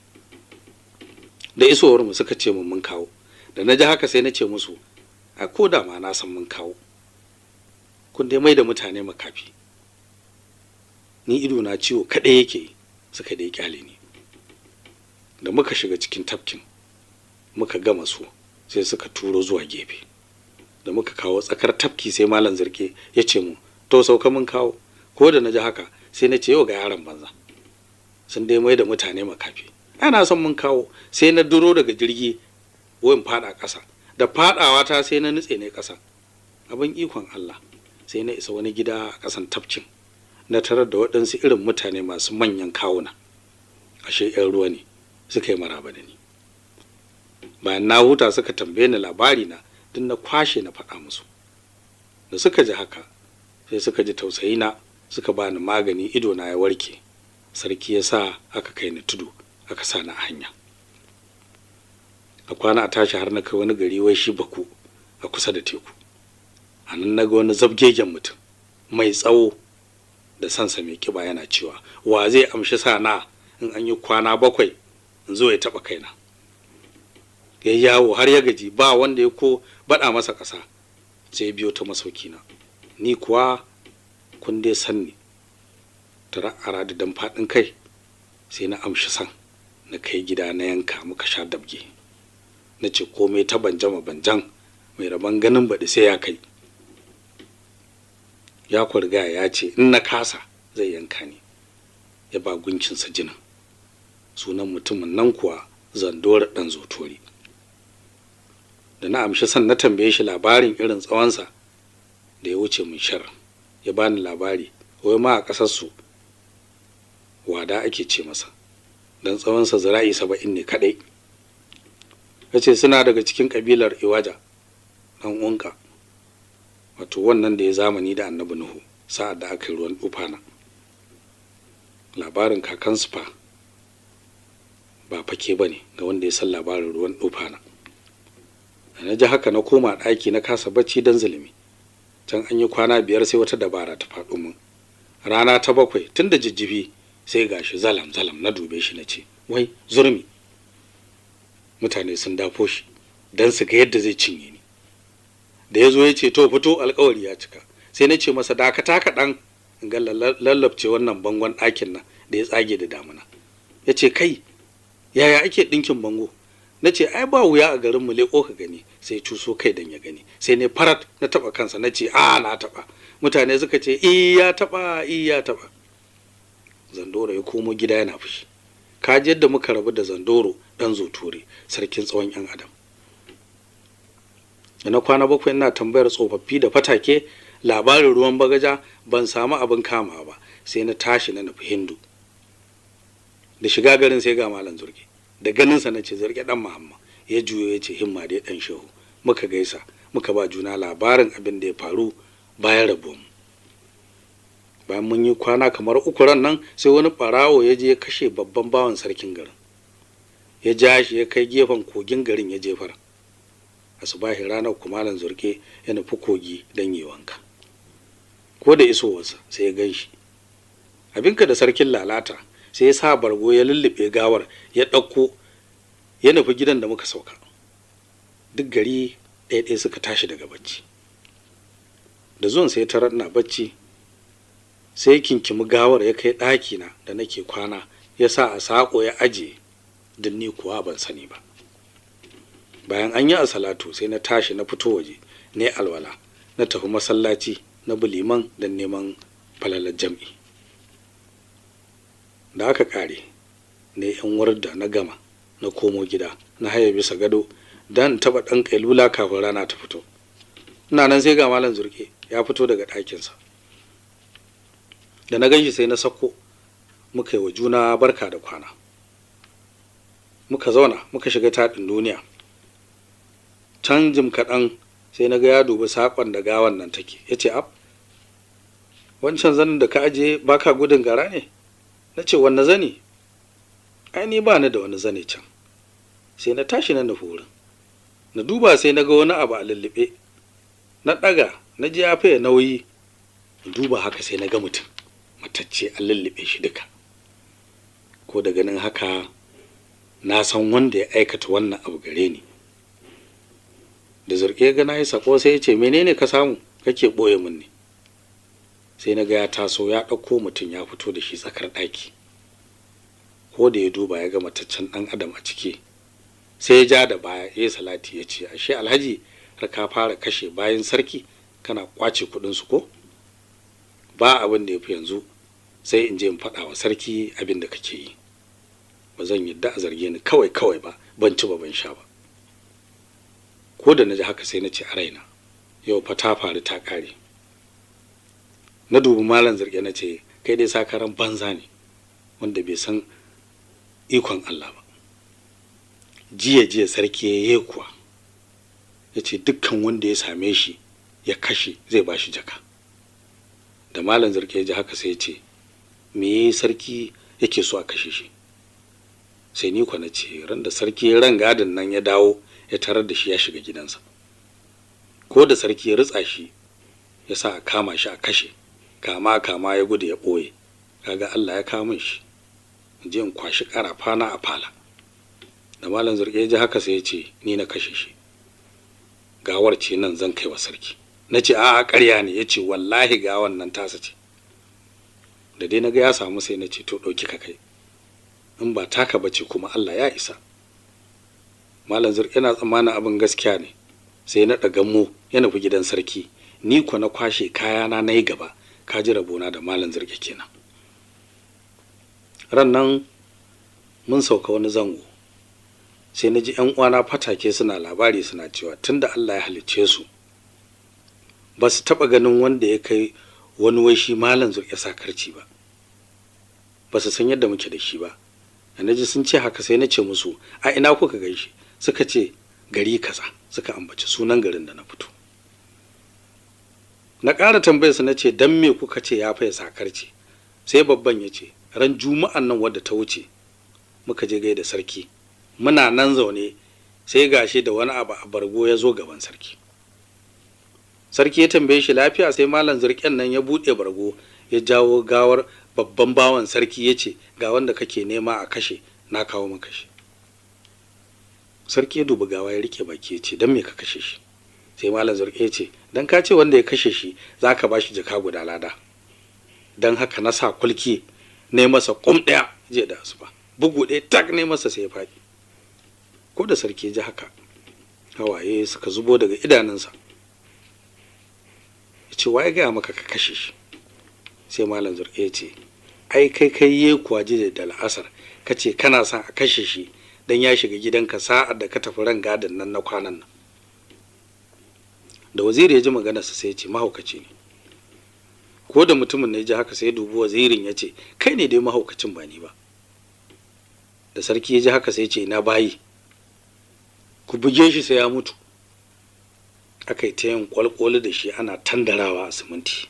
Da isowar mu suka ce mun mun kawo. Da na ji haka, sai na ce musu a ko da ma na san mun kawo, kun dai mai da mutane makafi, ni ido na ciwo kaɗai yake. Suka dai kyale ni. Da muka shiga cikin tafkin muka gama su, sai suka turo zuwa gefe. Da muka kawo tsakar tafki, sai malam Zirke ya ce mu to, sauka, mun kawo. Ko da na ji haka, sai na ce yau ga yaron banza, sun dai mai da mutane makafi, ana son mun kawo. Sai na duro daga jirgi wayin fada ƙasa. Da fadawa ta, sai na nutse ne ƙasa. Abin ikon Allah, sai na isa wani gida a ƙasan tafkin, na tarar da waɗansu irin mutane masu manyan kawuna, ashe 'yan ruwa ne. Suka yi maraba da ni. Bayan na huta, suka tambaye ni labari na, duk na kwashe na faɗa musu. Da suka ji haka, sai suka ji tausayi na, suka bani magani, ido na ya warke. Sarki ya sa aka kai ni tudu, aka sa ni a hanya. A kwana a tashi har na kai wani gari wai shi Baku, a kusa da teku. A nan na ga wani zabgegen mutum mai tsawo da sansa mai kiba, yana cewa wa zai amshi sana in an yi kwana 7 in zo ya taɓa kaina? Ya yawo har ya gaji, ba wanda ya ko baɗa masa ƙasa, sai biyo ta masauki na. Ni kuwa kun dai san ni tara ara da dan faɗin kai, sai na amshi san, na kai gida na yanka, muka sha dabge. Na ce komai ta banjama banjan, mai rabon ganin baɗi sai ya kai. Ya riga ya ce in na kasa zai yanka ni ya ba gunkinsa jinin. Sunan mutumin nan kuwa Zandora ɗan Zotori. Da na amshi san, na tambaye shi labarin irin tsawonsa da ya wuce mun shar. Ya bani labari wai ma a ƙasarsu wada ake ce masa, don tsawonsa zira'i 70 ne kaɗai. Ya ce suna daga cikin ƙabilar Iwaja ɗan Unka, wato wannan da ya zamani da Annabi Nuhu sa'ad da aka yi ruwan dufana. Labarin kakansu fa ba fake ba ne ga wanda ya san labarin ruwan dufana. Da na ji haka, na koma ɗaki na kasa bacci don zulumi. Can an yi kwana 5, sai wata dabara ta faɗo min. Rana ta 7, tun da jijjifi, sai gashi zalam zalam. Na dube shi na ce wai zurmi. Mutane sun dafo shi don su ga yadda zai cinye ni. Da ya zo ya ce to, fito, alkawari ya cika. Sai na ce masa dakata kaɗan in ga lallabce wannan bangon ɗakin nan da ya tsage da damuna. Ya ce kai, yaya ake ɗinkin bango? Na ce ai ba wuya, a garin mu, leƙo ka gani. Sai cuso kai dan ya gani. Sai ne farat na taɓa kansa, na ce a na taɓa. Mutane suka ce i ya taɓa, i ya taɓa. Zandoro ya komo gida yana fushi. Ka ji yadda muka rabu da Zandoro ɗan Zoture, sarkin tsawon yan adam. Da na kwana 7 ina tambayar tsofaffi da fatake labarin ruwan bagaja, ban samu abin kama ba. Sai na tashi na nufi Hindu. Da shiga garin, sai ga malam Zurge. Da ganinsa na ce Zurge dan Muhammad. Ya juyo ya ce himma dai dan shehu. Muka gaisa, muka ba juna labarin abin da ya faru bayan rabuwan. Bayan mun yi kwana kamar 3 ran nan, sai wani ɓarawo ya je ya kashe babban bawan sarkin garin, ya ja shi ya kai gefen kogin garin ya jefar. Asubahin ranar kumalan Zurke ya nufi kogi don yi wanka. Ko da isowarsa sai ya gan shi abinka da sarkin lalata, sai ya sa bargo ya lullube gawar, ya ɗauko ya nufi gidan da muka sauka. Duk gari ɗaya-ɗaya suka tashi daga bacci. Da zuwan sai tarar na bacci, sai kinkimi gawar ya kai ɗakina da nake kwana, ya sa a saƙo ya ajiye, don ni kuwa ban sani ba. Bayan an yi asalatu sai na tashi na fito waje, ne alwala, na tafi masallaci na bi liman don neman falalar jam'i. Da aka ƙare ne yan warda na gama, na komo gida, na haye bisa gado don taɓa ɗan ƙailula kafin rana ta fito. Ina nan sai ga Malam Zurke ya fito daga ɗakinsa. Da na ganshi sai na sako, muka yi wa juna barka da kwana, muka zauna muka shiga taɗin duniya. Can jim kaɗan sai na ga ya dubi saƙon da gawan nan take, ya ce, ab, wancan zanin da ka ajiye baka gudun gara ne? Na ce, wanne zani? Ai ni ba ni da wani zane can. Sai na tashi na nufi wurin, na duba sai na ga wani abu a lullube. Na ɗaga na ji ya faye nauyi, na duba haka sai na ga mutum matacce an lullube shi duka. Ko da ganin haka na san wanda ya aikata wannan abu gare ni. Da Zurke ga na yi sako sai ya ce, menene ka samu kake ɓoye min ne? Sai na ga ya taso ya ɗauko mutum ya fito da shi tsakar ɗaki. Ko da ya duba ya ga mataccen ɗan adam a ciki, sai ya ja da baya ya salati ya ce, ashe alhaji har ka fara kashe bayan sarki kana kwace kuɗin su ko? Ba abin da ya fi yanzu sai in je in faɗa wa sarki abin da kake yi. Ba zan yadda a zarge ni kawai kawai ba, ban ci ba ban sha ba. Ko da na ji haka sai na ce a raina, yau fa ta faru ta ƙare. Na dubi Malam Zurke na ce, kai dai sakaran banza ne wanda bai san ikon Allah ba. Jiya jiya sarki ya yi kuwa ya ce dukkan wanda ya same shi ya kashe zai ba shi jaka. Da Malam Zurke ya ji haka sai ya ce, me sarki yake so a kashe shi? Sai ni kuwa na ce, ran da sarki ran gadin nan ya dawo ya tarar da shi ya shiga gidansa. Ko da sarki ya ritsa shi ya sa a kama shi a kashe, kama kama ya gudu ya ɓoye. Kaga Allah ya kawo min shi, in je in kwashi ƙarafa na a fala. Da Malam Zurke ya ji haka sai ya ce, ni na kashe shi, gawar ce nan zan kai wa sarki. Na ce, a'a ƙarya ne. Ya ce, wallahi gawan nan tasa ce. Da dai na ga ya samu sai na ce, to ɗauki ka kai, in ba taka bace kuma Allah ya isa. Malam Zurke yana tsammanin abin gaskiya ne, sai na ɗaga mu ya nufi gidan sarki. Ni kuwa na kwashe kayana na yi gaba. Ka ji rabona da Malam Zurke kenan. Ran nan mun sauka wani zango, sai na ji ƴan uwana fatake suna labari suna cewa tunda Allah ya halicce su ba su taɓa ganin wanda ya kai wani wai shi Malam Zurke sakarci ba, ba su san yadda muke da shi ba. Da na ji sun ce haka sai na ce musu, a ina kuka gan shi? Suka ce gari kaza, suka ambaci sunan garin da na fito. Na ƙara tambayar su na ce, dan me kuka ce ya faye sakarci? Sai babban ya ce, ran juma'an nan wadda ta wuce muka je gaida sarki, muna nan zaune sai gashi da wani abu a bargo ya zo gaban sarki. Sarki ya tambaye shi lafiya, sai Malam Zurken nan ya buɗe bargo ya jawo gawar babban bawan sarki ya ce, ga wanda kake nema a kashe, na kawo maka shi. Sarki ya dubi gawa ya rike baki ya ce, dan me ka kashe shi? Sai Malam Zurke ya ce, dan ka ce wanda ya kashe shi zaka bashi jaka guda lada, dan haka na sa kulki ne masa kum ɗaya jiya da asuba, bugu ɗaya tak ne masa sai ya faɗi. Ko da sarki ya ji haka hawaye suka zubo daga idanunsa. Ya ce, waye gaya maka ka kashe shi? Sai Malam Zurke ya ce, ai kai kai ye kuwa jiya da la'asar ka ce kana son a kashe shi dan ya shiga gidanka sa'ad da ka tafi ran gadin nan na kwanan nan. Da waziri ya ji maganarsa sai ya ce, mahaukaci ne. Ko da mutumin ne ya ji haka sai ya dubi wazirin ya ce, kai ne dai mahaukacin ba ni ba. Da sarki ya ji haka sai ya ce, ina bayi, ku buge shi sai ya mutu. Aka yi ta yin kwalkwali da shi ana tandarawa a siminti.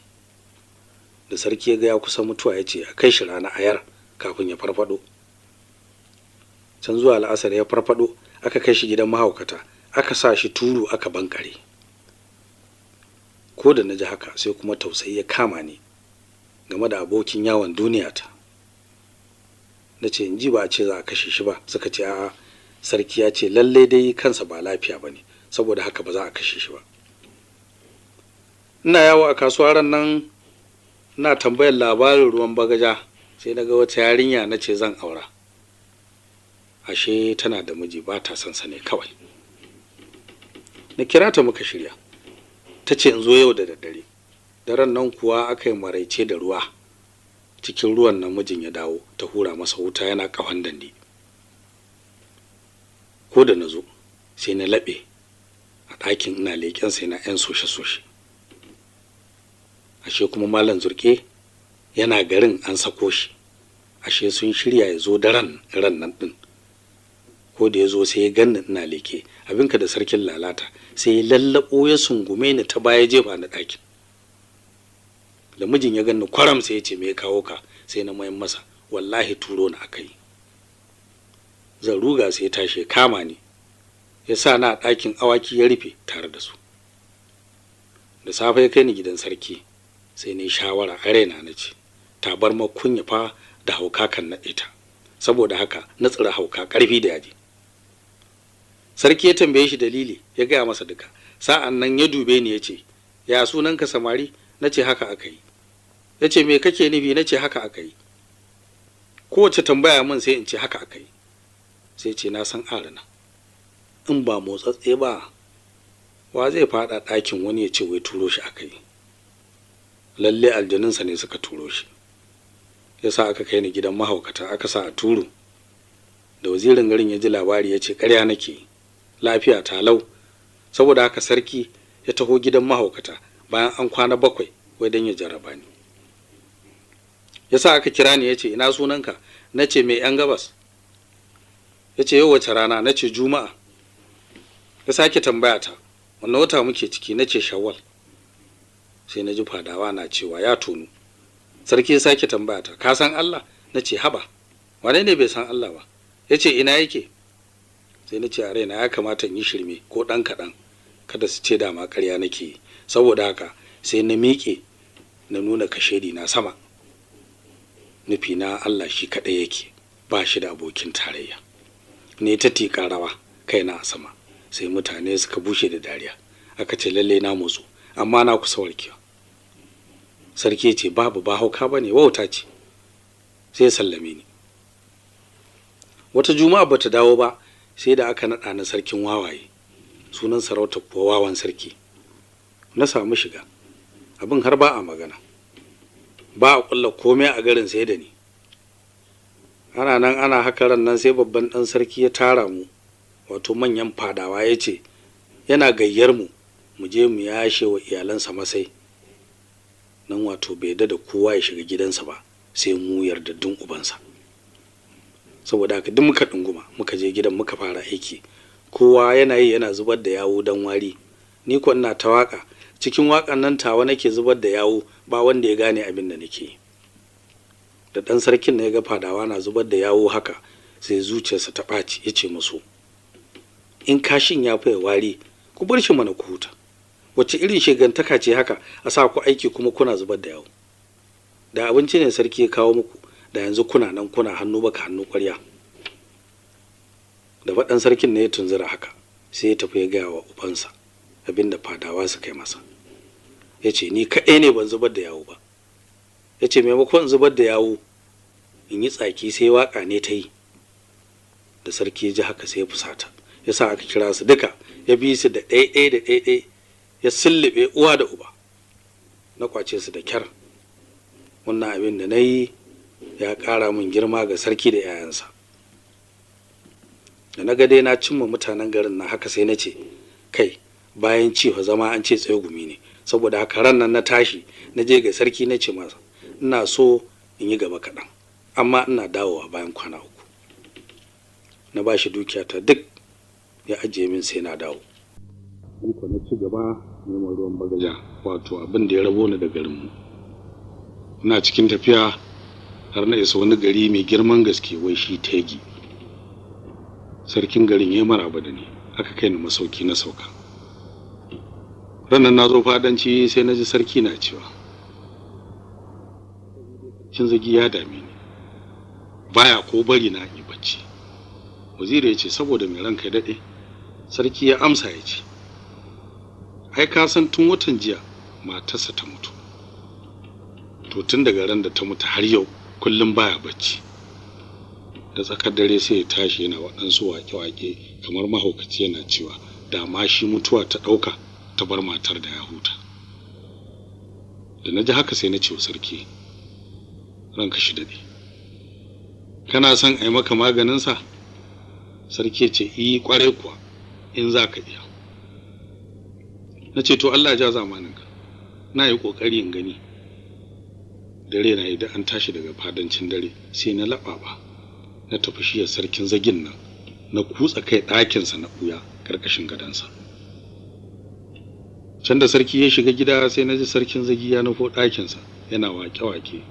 Da sarki ya ga ya kusa mutuwa, ya ce a kai shi rana ayar kafin ya farfado. Can zuwa al'asar ya farfado, aka kai shi gidan mahaukata, aka sa shi turu, aka bankare. Ko da na ji haka, sai kuma tausayi ya kama ni game da abokin yawon duniya ta. Na ce, in ji ba a ce za a kashe shi ba? Suka ce, a'a, sarki ya ce lalle dai kansa ba lafiya ba ne, saboda haka ba za a kashe shi ba. Ina yawo a kasuwa ran nan, ina tambayar labarin ruwan bagaja, sai na ga wata yarinya, na ce zan aura. Ashe tana da miji, ba ta son sa ne kawai. Na kira ta, muka shirya. Ta ce in zo yau da daddare. Daren nan kuwa aka yi maraice da ruwa. Cikin ruwan nan mijin ya dawo, ta hura masa wuta yana kafan dande. Ko da na zo, sai na laɓe a ɗakin, ina leƙen sai na 'yan soshe-soshe. Ashe kuma Malam Zurke yana garin, an sako shi. Ashe sun shirya ya zo daren ran nan ɗin. Ko da ya zo, sai ya ganni ina leke, abinka da sarkin lalata, sai ya lallaɓo ya sungume ni ta baya, jefa na ɗakin. Da mijin ya ganni kwaram, sai ya ce, "Me ya kawo ka?" Sai na mayan masa, "Wallahi turo na aka yi." Zan ruga, sai ya tashi ya kama ni, ya sa na a ɗakin awaki, ya rufe tare da su. Da safe ya kai ni gidan sarki. Sai ni shawara a raina, na ce tabar kunya fa da hauka kan naɗe ta. Saboda haka na tsira hauka ƙarfi da yaji. Sarki ya tambaye shi dalili, ya gaya masa duka. Sa'an nan ya dube ni, ya ce, "Ya sunanka, samari?" Na ce, "Haka aka yi." Ya ce, "Me kake nufi?" Na ce, "Haka aka yi." Kowace tambaya min, sai in ce haka aka yi. Sai ce, "Na san arana, in ba motsatse ba, wa zai faɗa ɗakin wani ya ce wai turo shi aka yi? Lalle aljaninsa ne suka turo shi." Ya sa aka kai ni gidan mahaukata, aka sa a turu. Da wazirin garin ya ji labari, ya ce ƙarya nake, lafiya ta lau. Saboda haka sarki ya taho gidan mahaukata bayan an kwana 7, wai don ya jarraba ni. Ya sa aka kira ni, ya ce, "Ina sunanka?" Na ce, "Mai yan gabas." Ya ce, "Yau wace rana?" Na ce, "Juma'a." Ya sake tambaya ta, "Wannan wata muke ciki?" Na ce, "Shawwal." Sai na ji fadawa na cewa ya tonu. Sarki ya sake tambaya ta, "Ka san Allah?" Na ce, "Haba, wane ne bai san Allah ba?" Ya ce, "Ina yake?" Sai na ce a raina, ya kamata in yi shirme ko ɗan kaɗan, kada su ce dama ƙarya nake yi. Saboda haka sai na miƙe na nuna kashedi na sama, nufi na Allah shi kaɗai yake, ba shi da abokin tarayya. Ne ta tiƙa rawa, kaina a sama, sai mutane suka bushe da dariya, aka ce lalle na motsu, amma na kusa warkewa. Sarki ce, "Babu, ba hauka bane, wauta ce." Sai sallame ni. Wata juma'a bata dawo ba, sai da aka naɗa na sarkin wawaye, sunan sarauta kuwa wawan sarki. Na samu shiga, abin har ba a magana, ba a kulla komai a garin sai da ni. Ana nan ana haka, ran nan sai babban ɗan sarki ya tara mu, wato manyan fadawa, ya ce yana gayyar mu mu je mu yashe wa iyalansa masai nan, wato bai da kowa ya shiga gidansa ba sai mu yardaddun ubansa. Saboda haka duk muka ɗunguma muka je gidan, muka fara aiki. Kowa yana yi yana zubar da yawu dan wari, ni ko ina ta waka. Cikin wakan nan tawa nake zubar da yawu, ba wanda ya gane abin da nake yi. Da ɗan sarkin na ya ga fadawa na zubar da yawu haka, sai zuciyarsa ta ɓaci. Ya ce musu, "In kashin ya fiye wari, ku bar shi mana ku huta. Wacce irin shegantaka ce haka, a sa ku aiki kuma kuna zubar da yawu? Da abinci ne sarki ya kawo muku, da yanzu kuna nan kuna hannu baka hannu ƙwarya." Da faɗan sarkin ne ya tunzura haka, sai ya tafi ya gaya wa ubansa abin da fadawa suka yi masa. Ya ce, "Ni kaɗai ne ban zubar da yawu ba." Ya ce, "Maimakon zubar da yawu in yi tsaki, sai waƙa ne ta yi." Da sarki ya ji haka, sai ya fusata, ya sa aka kira su duka, ya bi su da ɗaiɗai da ɗaiɗai, ya sullube uwa da uba. Na kwace su da kyar. Wannan abin da na yi ya ƙara min girma ga sarki da 'ya'yansa. Da na ga dai na cimma mutanen garin na haka, sai na ce, kai, bayan ci fa zama an ce tsaye gumi ne. Saboda haka ran nan na tashi na je ga sarki, na ce masa ina so in yi gaba kaɗan, amma ina dawowa bayan kwana 3. Na ba shi dukiyata duk, ya ajiye min sai na dawo. Ni ko na ci gaba neman ruwan bagaja, wato abin da ya rabo ni da garinmu. Ina cikin tafiya har na isa wani gari mai girman gaske, wai shi Tegi. Sarkin garin ya maraba da ni, aka kai ni masauki na sauka. Ranar na zo fadanci sai na ji sarki na cewa cin zagi ya dame ni, baya ko bari na yi bacci. Waziri ya ce saboda mai ranka ya daɗe? Sarki ya amsa ya ce ai ka san tun watan jiya matarsa ta mutu. To tun daga ran da ta mutu har yau kullum baya bacci. Da tsakar dare sai ya tashi yana waɗansu waƙe-waƙe kamar mahaukaci, yana cewa da ma shi mutuwa ta ɗauka ta bar matar da ya huta. Da na ji haka sai na ce wa sarki, ranka shi daɗe, kana son a yi maka maganinsa? Sarki ya ce i ƙwarai kuwa, in za ka iya. Na ce to Allah ya ja zamaninka, na yi ƙoƙari in gani. Dare na idan an tashi daga fadancin dare sai na laɓaɓa na tafi shiyar sarkin zagin nan, na kutsa kai ɗakinsa na ɓuya ƙarƙashin gadonsa. Can da sarki ya shiga gida sai na ji sarkin zagi ya nufo ɗakinsa yana waƙe-waƙe,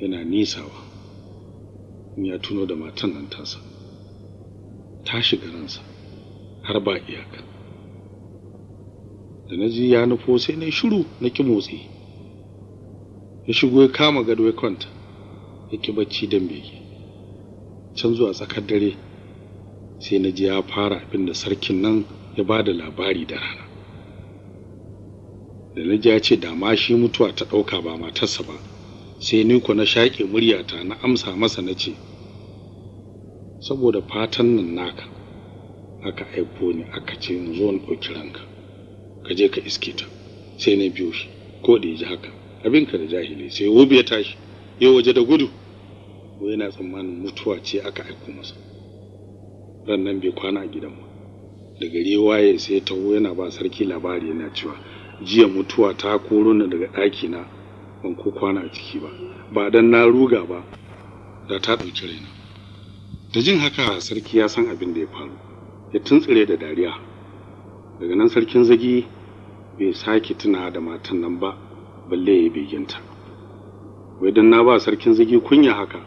yana nisawa in ya tuno da matan nan tasa. Ta shiga ransa har ba iyaka. Da na ji ya nufo sai na shiru na ƙi motsi. Ya shigo ya kama gado ya kwanta, ya ƙi bacci don bege. Can zuwa tsakar dare sai na ji ya fara abin da sarkin nan ya ba da labari da rana. Da na ji ya ce da ma shi mutuwa ta ɗauka ba matarsa ba, sai ni ko na shaƙe muryata na amsa masa na ce saboda fatan nan naka aka aiko ni aka ce in zo in ɗauki ranka, ka je ka iske ta. Sai na biyo shi. Ko da ya ji haka abinka da jahili sai wobi ya tashi ya waje da gudu, ko yana tsammanin mutuwa ce aka aiko masa. Ran nan bai kwana a gidan ba. Da gari waye sai taho yana ba sarki labari yana cewa jiya mutuwa ta koro ni daga ɗaki na, ban ko kwana a ciki ba, ba dan na ruga ba da ta ɗauki raina. Da jin haka sarki ya san abin da ya faru, ya tuntsire da dariya. Daga nan sarkin zagi bai sake tuna da matan nan ba, balle ya beginta. Wai dan na ba sarkin zagi kunya haka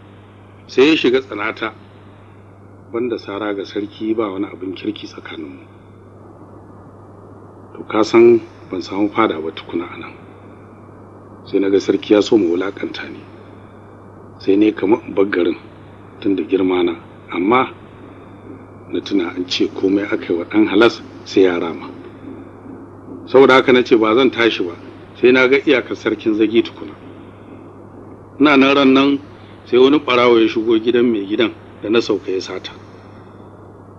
sai ya shiga tsanata, banda sara ga sarki ba wani abin kirki tsakaninmu. To ka san ban samu fada ba tukuna anan. Sai naga sarki ya so mu wulakanta ni, sai ne kamar in bar garin tun da girma na, amma na tuna an ce komai aka yi wa ɗan halas sai ya rama. Saboda haka na ce ba zan tashi ba sai na ga iyakar sarkin zagi tukuna. Ina nan ran nan sai wani ɓarawo ya shigo gidan mai gidan da na sauka ya sata.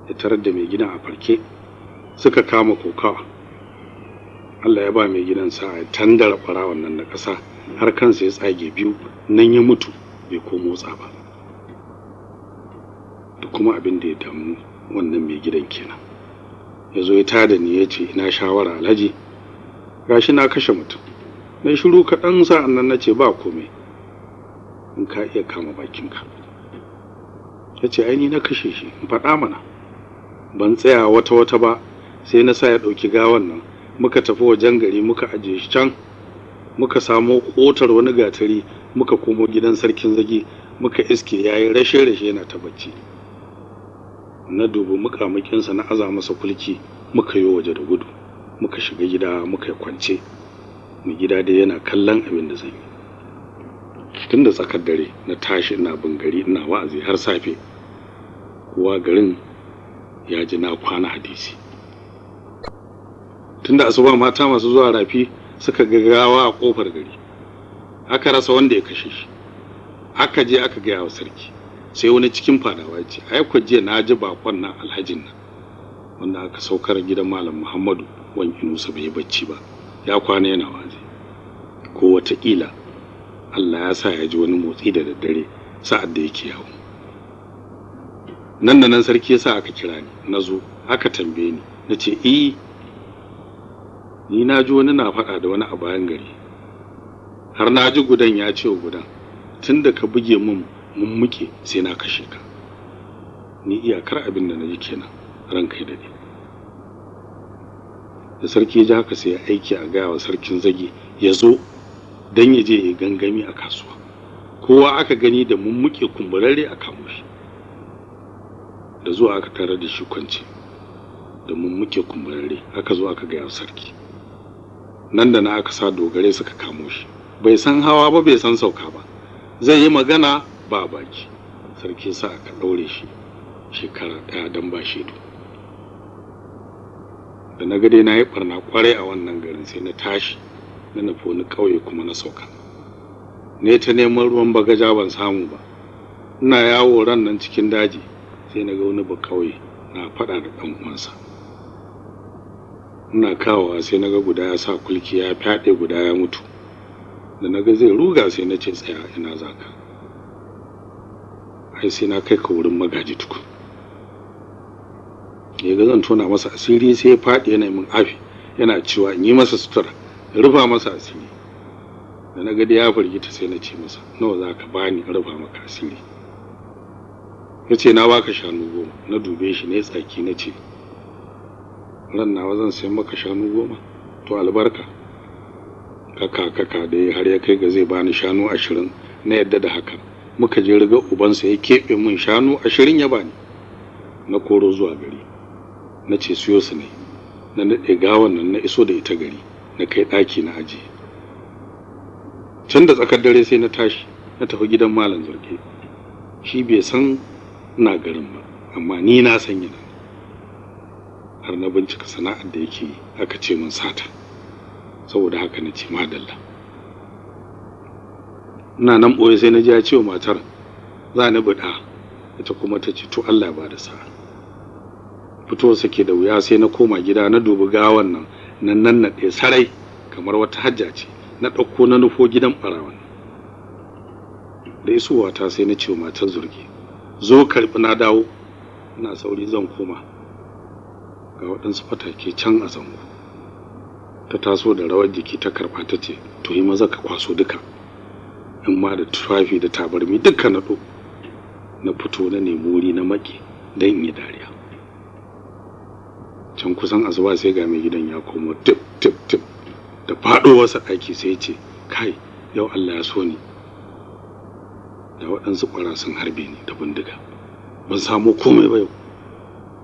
Ya tarar da mai gidan a farke, suka kama kokawa. Allah ya ba mai gidan sa'a ya tandara ɓarawon nan na ƙasa har kansa ya tsage biyu, nan ya mutu bai ko motsa ba. Da kuma abin da ya damu wannan mai gidan kenan. Ya zo ya tada ni ya ce ina shawara alhaji, gashi na kashe mutum. Na shiru kaɗan sa'an nan na ce ba komai, in ka iya kama bakinka. Ya ce ai ni na kashe shi, in faɗa mana. Ban tsaya wata wata ba sai na sa ya ɗauki gawan nan, muka tafi wajen gari muka ajiye shi can, muka samo ƙotar wani gatari, muka komo gidan sarkin zagi, muka iske yayi rashe-rashe yana ta bacci. Na dubi muƙamuƙinsa na aza masa kulki, muka yi waje da gudu, muka shiga gida muka yi kwance. Mai gida dai yana kallon abin da zan yi. Tun da tsakar dare na tashi ina bin gari ina wa'azi har safe. Kowa garin ya ji na kwana hadisi. Tun da asuba mata masu zuwa rafi suka ga gawa a kofar gari, aka rasa wanda ya kashe shi. Aka je aka gaya wa sarki. Sai wani cikin fadawa ya ce ai ko jiya na ji bakon nan alhajin nan wanda aka saukar gidan Malam Muhammadu wan Inusa bai bacci ba, ya kwana yana wazi. Ko wataƙila Allah ya sa ya ji wani motsi da daddare sa'ad da yake yawo. Nan da nan sarki ya sa aka kira ni, na zo aka tambaye ni, na ce eh ni na ji wani na faɗa da wani a bayan gari, har na ji gudan ya ce wa gudan tun da ka buge mun muke sai na kashe ka. Ni iyakar abin da na ji kenan, ranka ya daɗe. Da sarki ya ji haka sai ya aiki a gaya wa sarkin zagi ya zo Don ya je ya gangami a kasuwa, kowa aka gani da mummuke kumburarre a kamo shi. Da zuwa aka tarar da shi kwance da mummuke kumburarre, aka zo aka gaya sarki. Nan da na aka sa dogare suka kamo shi. Bai san hawa ba, bai san sauka ba, zai yi magana ba baki. Sarki sa aka ɗaure shi shekara ɗaya don ba shaidu. Da na ga dai na yi ɓarna ƙwarai a wannan garin, sai na tashi na nufi wani ƙauye kuma na sauka. Ne ta neman ruwan bagaja ban samu ba. Ina yawo ran nan cikin daji, sai na ga wani ba ƙauye na faɗa da ɗan uwansa. Ina kawowa sai na ga guda ya sa kulki ya fyaɗe guda ya mutu. Da na ga zai ruga sai na ce, tsaya, ina zaka? Ai sai na kai ka wurin magaji tukun. Ya ga zan tona masa asiri, sai ya faɗi yana min afi, yana cewa in yi masa sutura, rufa masa asiri. Da na ga dai ya firgita, sai na ce masa, nawa za ka bani in rufa maka asiri? Ya ce, na baka shanu 10. Na dube shi ne tsaki, na ce, ran nawa zan sayan maka shanu 10? To albarka. Kaka kaka dai har ya kai ga zai bani shanu 20. Na yadda da haka. Muka je riga ubansa, ya keɓe min shanu 20 ya bani. Na koro zuwa gari, na ce siyo su ne. Na naɗe gawan nan, na iso da ita gari, na kai ɗaki na ajiye. Can da tsakar dare sai na tashi na tafi gidan Malam Zurge. Shi bai san ina garin ba, amma ni na san yana. Har na bincika sana'ar da yake yi, aka ce min sata. Saboda haka na ce madalla. Ina nan ɓoye sai na ji ya ce wa matar, za ni buɗa. Ita kuma ta ce, to Allah ya ba da sa'a. Fito sake da wuya sai na koma gida, na dubi gawan nan, nan nan na ɗaya sarai kamar wata hajja ce. Na ɗauko na nufo gidan ɓarawan. Da isowa ta sai na ce wa matar Zurge, zo karɓi, na dawo, ina sauri zan koma, ga waɗansu fatake can a zango. Ta taso da rawar jiki ta karɓa, ta ce, to yi maza ka kwaso duka, in ma da tufafi da tabarmi duka na ɗo. Na fito na nemi wuri na maƙe don in yi dariya. Can kusan asuba sai ga mai gidan ya komo tip tip tip. Da faɗowarsa ɗaki sai ya ce, kai, yau Allah ya so ni da waɗansu ƙwara sun harbe ni da bindiga, ban samu komai ba yau.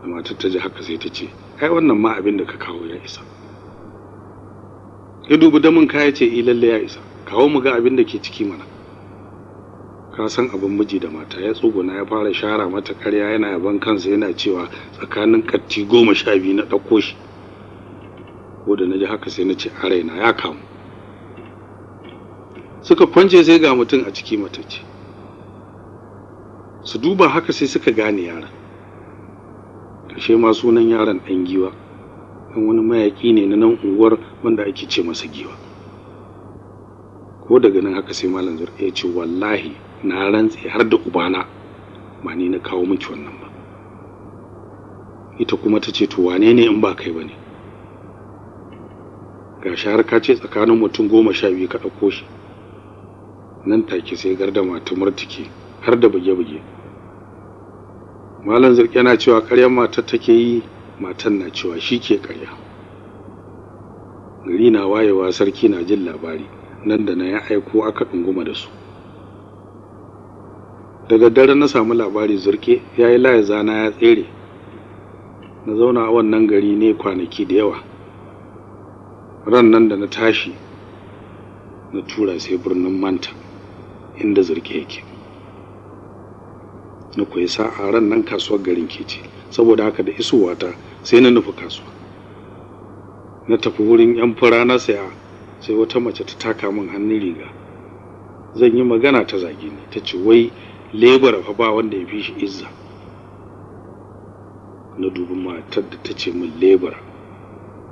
Da matar ta ji haka sai ta ce, ai wannan ma abin da ka kawo ya isa. Ya dubi damin kaya ce, i lalle ya isa, kawo mu ga abin da ke ciki mana. Ka san abin miji da mata, ya tsuguna ya fara shara mata karya, yana yaban kansa, yana cewa tsakanin katti 12 na ɗauko shi. Ko da na ji haka sai na ce a raina ya kamu. Suka kwance sai ga mutum a ciki matacce. Su duba haka sai suka gane yaran. Ashe ma sunan yaron ɗan Giwa, ɗan wani mayaƙi ne na nan unguwar wanda ake ce masa Giwa. Ko daga nan haka sai Malam Zurɗe ya ce, wallahi na rantse har da ubana, ba ni na kawo miki wannan ba. Ita kuma ta ce, to wane ne in ba kai ba ne? Gashi har ka ce tsakanin mutum 12 ka ɗauko shi. Nan take sai gardama ta murtuke har da buge-buge. Malam Zurƙe yana cewa ƙaryar matar take yi, matan na cewa shi ke ƙarya. Gari na wayewa, sarki na jin labari, nan da na ya aiko aka ɗunguma da su. Da daddare na samu labari Zurƙe ya yi laye zana ya tsere. Na zauna a wannan gari ne kwanaki da yawa. Ran nan da na tashi na tura sai birnin Manta inda Zurƙe yake. Na koyi sa'a ran nan kasuwar garin ke ce, saboda haka da isowata sai na nufi kasuwa. Na tafi wurin yan fura na saya, sai wata mace ta taka min hannun riga. Zan yi magana ta zage ni, ta ce wai lebura fa ba wanda ya fi shi izza. Na dubi matar da ta ce min lebura,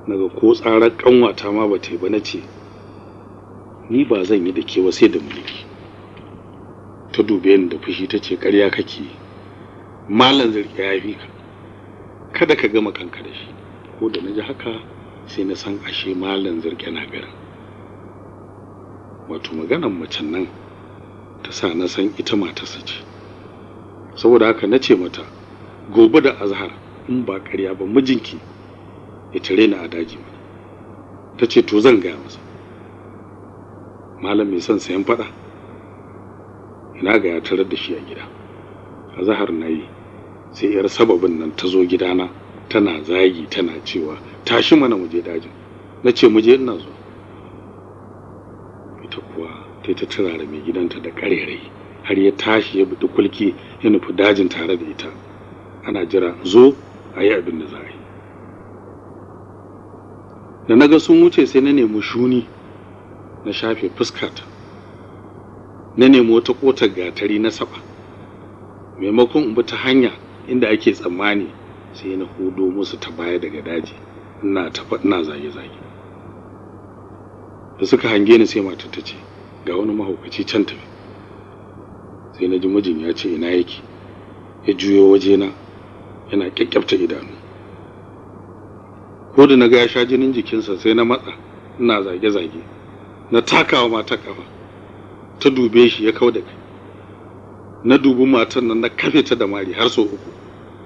naga ko tsarar kanwata ma ba ta yi ba. Na ce, ni ba zan yi da ke ba sai da mulki. Ta dube ni da fushi ta ce, ƙarya kake, Malam Zurƙe ya fi ka, kada ka gama kanka da shi. Ko da na ji haka sai na san ashe Malam Zurƙe na garin. Wato maganar macen nan ta sa na san ita matarsa ce. Saboda haka na ce mata, gobe da azhar in ba ƙarya ba mijinki ya tare ni a daji mana. Ta ce, to zan gaya masa. Malam mai son sayan fada, ina ga ya tarar da shi a gida. Azahar nayi sai yar sababin nan ta zo gidana tana zagi tana cewa tashi mana mu je dajin. Nace mu je ina zo. Ita kuwa tai ta turare mai gidanta da karerai har ya tashi ya budi kulki ya nufi dajin tare da ita. Ana jira zo ayi abin da za a yi. Da naga sun wuce sai na nemi shuni na shafe fuskata, na nemi wata kotar gatari na saba. Maimakon in bi ta hanya inda ake tsammani sai na hudo musu ta baya daga daji, ina tafa ina zage-zage. Da suka hange ni sai matar ta ce ga wani mahaukaci can tafi. Sai na ji mijin ya ce ina yake, ya juyo wajena yana kyakkyafta idanu. Ko da na ga ya sha jinin jikinsa sai na matsa ina zage-zage, na takawa matar kafa, ta dube shi ya kau da kai. Na dubi matan nan na kafe ta da mari har sau 3,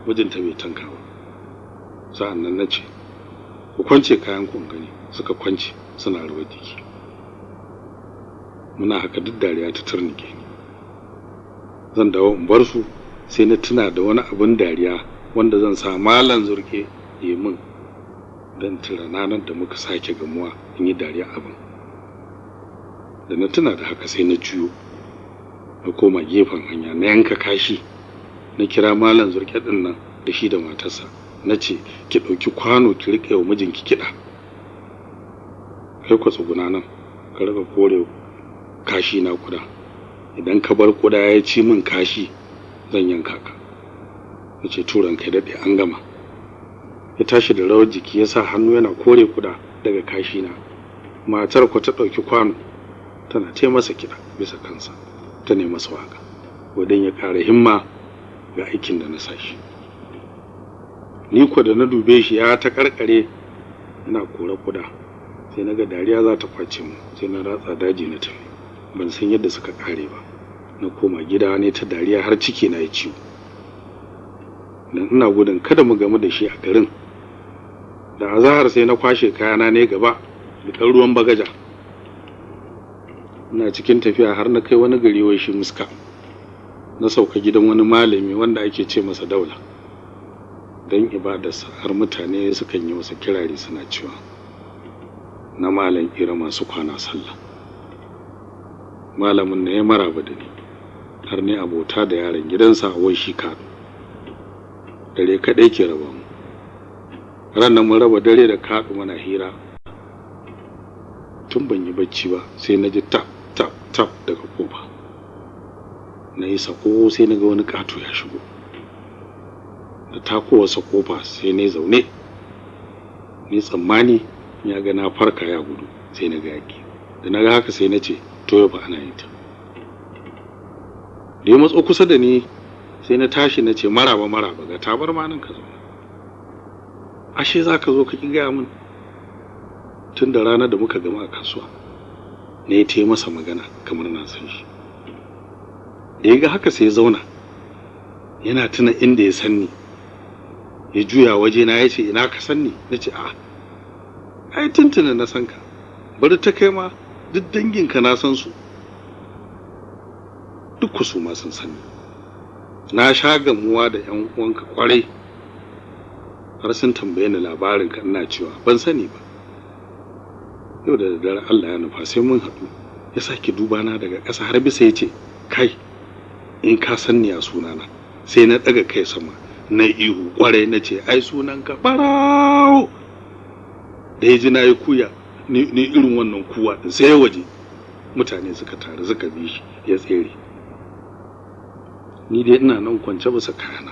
mijinta bai tanka ba. Sa'an nan na ce ku kwance kayan ku gani. Suka kwance suna rawar jiki. Muna haka duk dariya ta turnike ni. Zan dawo in bar su sai na tuna da wani abin dariya wanda zan sa malam Zurke yi min dan tira ranar da muka sake gamuwa in yi dariya abin. Da na tuna da haka sai na juyo na koma gefen hanya na yanka kashi, na kira malam Zurke din nan da shi da matarsa. Na ce ki ɗauki kwano ki riƙe wa mijinki kiɗa, kai ku tsuguna nan ka riƙa kore kashi na kuda. Idan ka bar kuda ya ci min kashi zan yanka ka. Na ce turan kai daɗe an gama. Ya tashi da rawar jiki ya sa hannu yana kore kuda daga kashi na. Matar ku ta ɗauki kwano tana ce masa kiɗa bisa kansa, ta nemi masa waka wadan ya ƙara himma ga aikin da na sashi. Ni ko da na dube shi ya ta karkare ina kore kuda, sai naga dariya za ta kwace mu, sai na ratsa daji na tafi. Ban san yadda suka kare ba. Na koma gida ne ta dariya har ciki na ya ciwo. Dan ina gudun kada mu gamu da shi a garin. Da azahar sai na kwashe kayana ne gaba da ɗan ruwan bagaja. Ina cikin tafiya har na kai wani gari wai shi Muska. Na sauka gidan wani malami wanda ake ce masa Daula. Dan ibadarsa har mutane sukan yi masa kirari suna cewa na malam Ira masu kwana sallah. Malamin ne ya maraba da ni har ne abota da yaron gidansa wai shi Kado. Dare kadai ke raba mu. Ranar mun raba dare da Kado muna hira. Tun ban yi bacci ba sai na ji tap tap tap daga kofa. Na yi sako sai na ga wani kato ya shigo. Da takowarsa kofa sai na zaune. Ni tsammani ya ga na farka ya gudu, sai na ga yaki. Da na ga haka sai na ce to yau fa ana yin ta. Da ya matso kusa da ni sai na tashi na ce maraba maraba, ga tabarma nan ka zauna. Ashe za ka zo ka ki gaya min tun da ranar da muka gama a kasuwa. Ne ta yi masa magana kamar na san shi. Da ya ga haka sai ya zauna yana tuna inda ya san ni. Ya juya waje na ya ce ina ka san ni? Na ce a'a, ai tuntuna na san ka, bari ta kai ma duk danginka na san su, duk su ma sun sani. Na sha gamuwa da ƴan uwanka kwarai har sun tambaye ni labarin ka, ina cewa ban sani ba. Yau da daddare Allah ya nufa sai mun haɗu. Ya sake duba na daga ƙasa har bisa ya ce kai, in ka san ni a sunana. Sai na ɗaga kai sama na ihu kwarai na ce ai sunanka Ɓarawo. Da ya ji na yi kuya ni irin wannan kuwa din sai ya waje. Mutane suka taru suka bi shi ya tsere. Ni dai ina nan kwance bisa kayana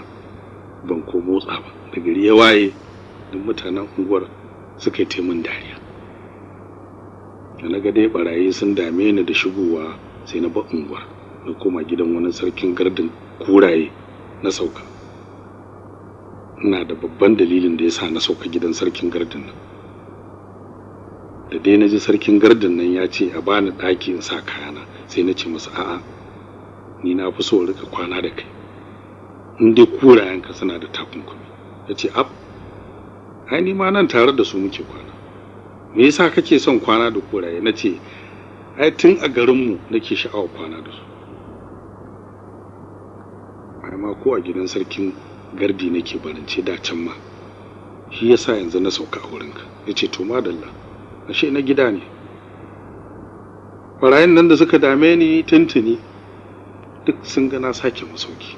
ban ko motsa ba. Da gari ya waye duk mutanen unguwar suka yi taimun dariya. Da na ga dai barayi sun dame ni da shigowa sai na bar unguwar na koma gidan wani sarkin gardin kuraye na sauka. Ina da babban dalilin da yasa na sauka gidan sarkin gardin nan. Da dai na ji sarkin gardin nan ya ce a bani ɗaki in sa kayana, sai na ce masa a'a, ni na fi so rika kwana da kai in dai kurayenka suna da takunkumi. Ya ce ab, ai ni ma nan tare da su muke kwana. Me yasa kake son kwana da kuraye? Na ce Ai tun a garinmu nake sha'awar kwana da su. Ai ma ko a gidan sarkin gardi nake barince da can ma, shi yasa yanzu na sauka a wurinka. Yace to madalla, ashe na gida ne. Barayin nan da suka dame ni tuntuni duk sun ga na sake masauki.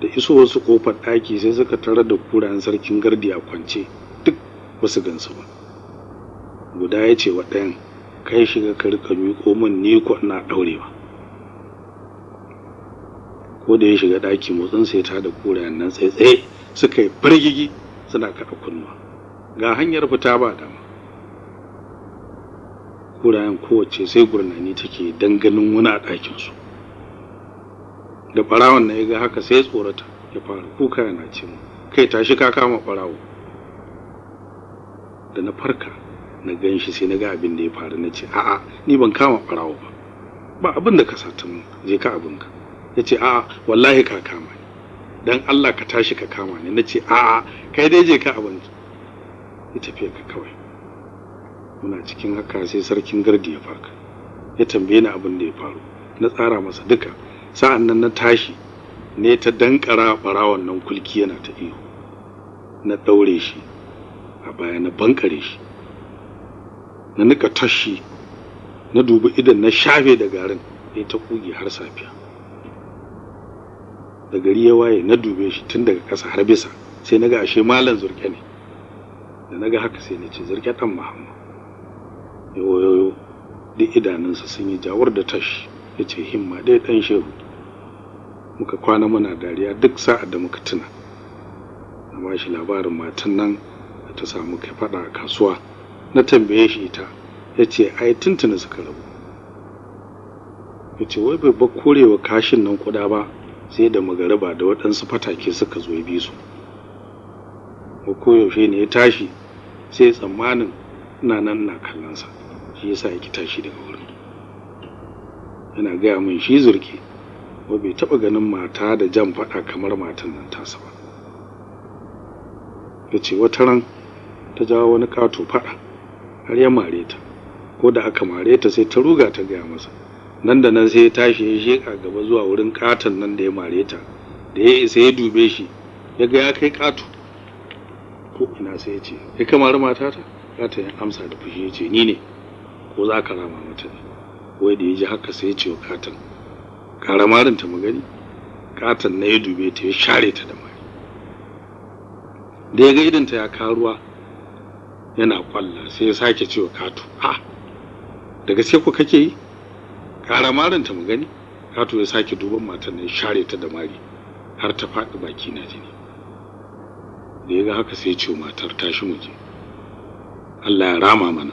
Da isowar su kofar ɗaki sai suka tarar da kurayen sarkin gardi a kwance, duk basu gansu ba. Guda ya ce wa ɗayan, kai shiga ka rika miƙo min, ni ko ina ɗaurewa. Ko da ya shiga ɗaki, motsin sai ta da kurayen nan tsaitsaye suka yi firgigi suna kaɗa kunnuwa. Ga hanyar fita ba dama. Kurayen kowace sai gurnani take dan ganin wani a ɗakinsu. Da ɓarawon na ya ga haka sai ya tsorata, ya fara kuka yana ce mu, kai tashi ka kama ɓarawo. Da na farka na gan shi sai na ga abin da ya faru, na ce a'a, ni ban kama ɓarawo ba, ba abin da ka sata mun, je ka abinka. Ya ce a'a, wallahi ka kama ni, dan Allah ka tashi ka kama ni. Na ce a'a, kai dai je ka abin, ya tafiya ka kawai. Muna cikin haka sai sarkin gardi ya farka, ya tambaye ni abin da ya faru, na tsara masa duka. Sa'an nan na tashi ne ta dankara ɓarawon nan kulki yana ta iyo, na ɗaure shi a baya, na bankare shi, na nika tashi, na dubi idan na shafe da garin, ya ta kuge har safiya. Da gari ya waye na dube shi tun daga ƙasa har bisa, sai naga ashe malam Zurke ne. Da naga haka sai na ce Zurke dan Muhammad. Yoyoyo, duk idanunsa sun yi jawar da tashi. Yace himma dai dan shehu. Muka kwana muna dariya duk sa'ad da muka tuna. Na ba shi labarin matan nan da ta samu kai fada a kasuwa. Na tambaye shi ita, yace ai tuntuni suka rabu. Yace wai bai bar korewa kashin nan kuda ba sai da magariba da waɗansu fatake suka zo bi su. Ko koyaushe ne ya tashi sai tsammanin ina nan ina kallon sa, shi yasa yake tashi daga wurin. Yana gaya min shi Zurke wai bai taɓa ganin mata da jan faɗa kamar matan nan tasa ba. Yace wata ran ta jawo wani ƙato faɗa har ya mare ta. Ko da aka mare ta sai ta ruga ta gaya masa. Nan da nan sai ya tashi ya sheka gaba zuwa wurin ƙaton nan da ya mare ta. Da ya isa ya dube shi ya ga ya kai ƙato ko ina, sai ya ce kai ka mari matata? Ƙaton ya amsa da fushi ya ce ni ne, ko za ka rama mata ne? Wai da ya ji haka sai ya ce wa ƙaton, ƙara marinta mu gani. Ƙaton na ya dube ta ya share ta da mari. Da ya ga idonta ya karuwa yana kwalla, sai ya sake cewa ƙato, a da gaske ko kake yi? Ƙara marinta mu gani. Ƙato ya sake duban matan na ya share ta da mari har ta faɗi baki na jini. Da ya ga haka sai ya ce matar, tashi mu je, Allah ya rama mana.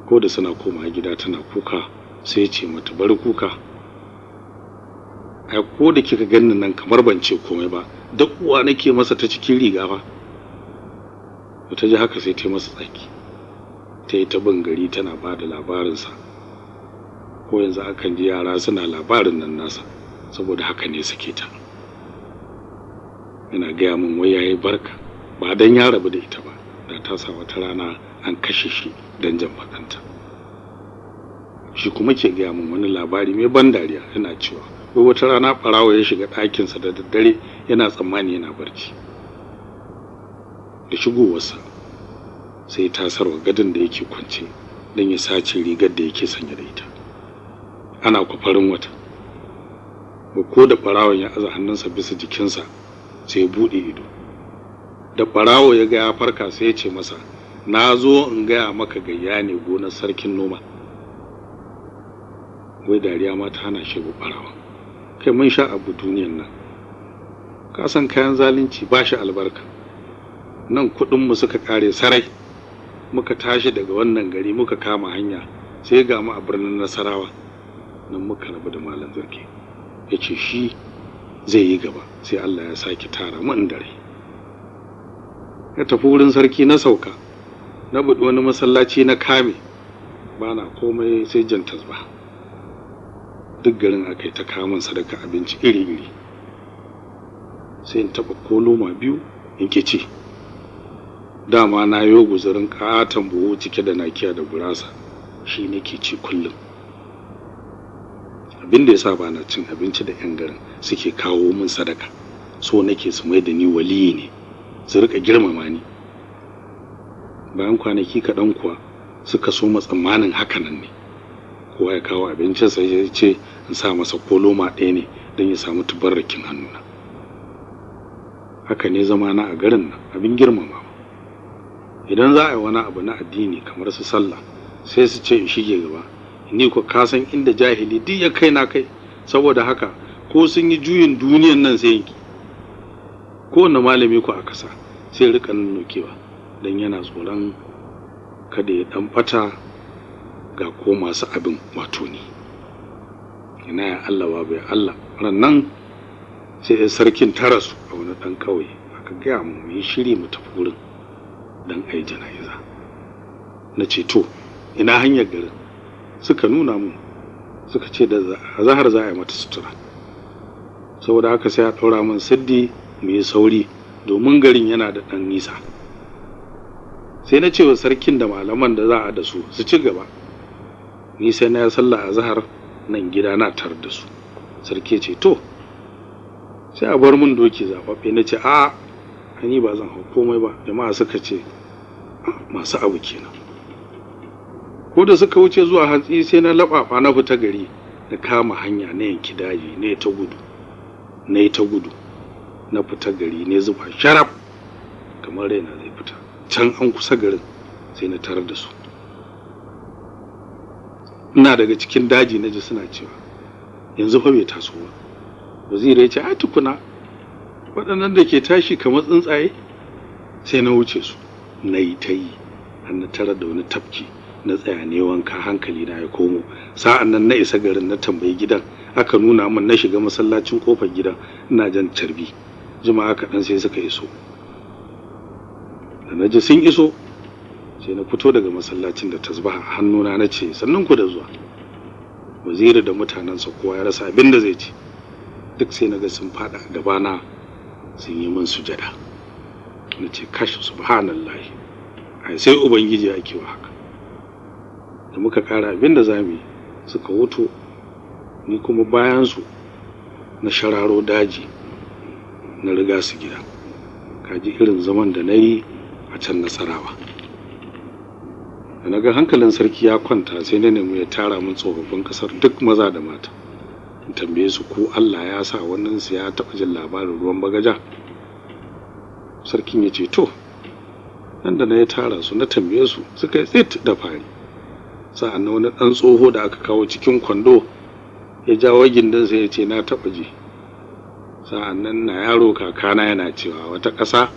Ko da suna koma gida tana kuka, sai ya ce mata bari kuka, ai ko da kika ganni nan kamar ban ce komai ba, da uwa nake masa ta cikin riga fa. Ta ji haka sai ta masa tsaki, ta yi ta bin gari tana ba da labarinsa. Ko yanzu akan ji yara suna labarin nan nasa, saboda haka ne sake ta. Yana gaya min wai yayi barka, ba dan ya rabu da ita ba, da ta sa wata rana an kashe shi dan jan faɗanta. Shi kuma ke gaya min wani labari mai ban dariya, yana cewa wai wata rana ɓarawo ya shiga ɗakinsa da daddare yana tsammani yana barci. Da shigowarsa sai ta sarwa gadon da yake kwance don ya sace rigar da yake sanye da ita. Ana kwafarin wata. Ko da ɓarawon ya aza hannunsa bisa jikinsa sai ya buɗe ido. Da ɓarawo ya ga ya farka sai ya ce masa, na zo in gaya maka gayya ne gonar sarkin noma. Wai dariya ma ta hana shi ɓarawon. Kai mun sha abu duniyan nan, ka san kayan zalunci ba shi albarka. Nan kuɗinmu suka ƙare sarai, muka tashi daga wannan gari muka kama hanya, sai ga mu a birnin Nasarawa. Nan muka rabu da Malam Zurke, ya ce shi zai yi gaba sai Allah ya sake tara mu inda rai. Ya tafi wurin sarki na sauka, na buɗe wani masallaci na kame, bana komai sai jan tasba. Duk garin aka yi ta kamun sadaka abinci iri-iri, sai in taɓa ko loma biyu in ƙi ci. Dama na yo guzurin ƙaton buhu cike da nakiya da gurasa, shi nake ci kullum. Abin da yasa ba na cin abinci da 'yan garin suke kawo min sadaka, so nake su mai da ni waliyi ne, su rika girmama ni. Bayan kwanaki kaɗan kuwa suka so tsammanin hakanan ne. Kowa ya kawo abincin sai ya ce in sa masa ko loma ɗaya ne don ya samu tubarrakin hannuna. Haka ne zama na a garin nan abin girmamawa. Idan za a yi wani abu na addini kamar su sallah, sai su ce in shige gaba. Ni ko ka san inda jahili duk ya kai na kai, saboda haka ko sun yi juyin duniyan nan sai yanki. Kowane malami ko a kasa sai rika nukewa don yana tsoron kada ya dan bata ga ko masu abin wato ni. Ina ya Allah babu ya Allah. Rannan sai sarkin ta rasu a wani dan kauye, aka gaya mu yi shiri mu tafi wurin dan ayi jana'iza. Na ce to ina hanyar garin? Suka nuna mu, suka ce da zahar za a yi mata sutura. Saboda haka sai a ɗaura min siddi mu yi sauri domin garin yana da ɗan nisa. Sai na ce wa sarkin da malaman da za a da su su ci gaba. Ni sai na ya sallah azhar nan gida na tar da su. Sarki ce to sai a bar mun doki zababbe. Na ce a ni ba zan hau komai ba. Jama'a suka ce masu abu kenan. Ko da suka wuce zuwa hantsi sai na laɓaɓa na fita gari, na kama hanya na yanki daji, na ta gudu na ta gudu, na fita gari ne zuba sharaf kamar raina zai fita. Can an kusa garin sai na tarar da su. Ina daga cikin daji na ji suna cewa yanzu fa bai taso ba. Waziri ya ce ai tukuna waɗannan da ke tashi kamar tsuntsaye. Sai na wuce su na yi ta yi har na tarar da wani tafki, na tsaya ne wanka, hankali na ya komo. Sa'an nan na isa garin, na tambayi gidan, aka nuna min. Na shiga masallacin kofar gidan ina jan carbi. Jima'a kaɗan sai suka iso. Da na ji sun iso sai na fito daga masallacin da tasbaha hannuna, na ce sannan ku da zuwa. Waziri da mutanensa kowa ya rasa abin da zai ce. Duk sai na ga sun faɗa a gabana sun yi min sujada. Na ce kash, subhanallahi, ai sai ubangiji ake wa haka. Da muka kara abin da zamu yi suka wuto, ni kuma bayan su na shararo daji na riga su gida. Kaji irin zaman da na yi a can Nasarawa. Da na ga hankalin sarki ya kwanta sai na nemi ya tara min tsofaffin kasar duk maza da mata, in tambaye su ko Allah ya sa wannan su ya taɓa jin labarin ruwan bagaja. Sarkin ya ce to. Nan da na ya tara su na tambaye su, suka yi tsit da fari. Sa'an nan wani ɗan tsoho da aka kawo cikin kwando ya jawo gindinsa ya ce na taɓa ji. Sa'an nan na yaro kakana yana cewa wata ƙasa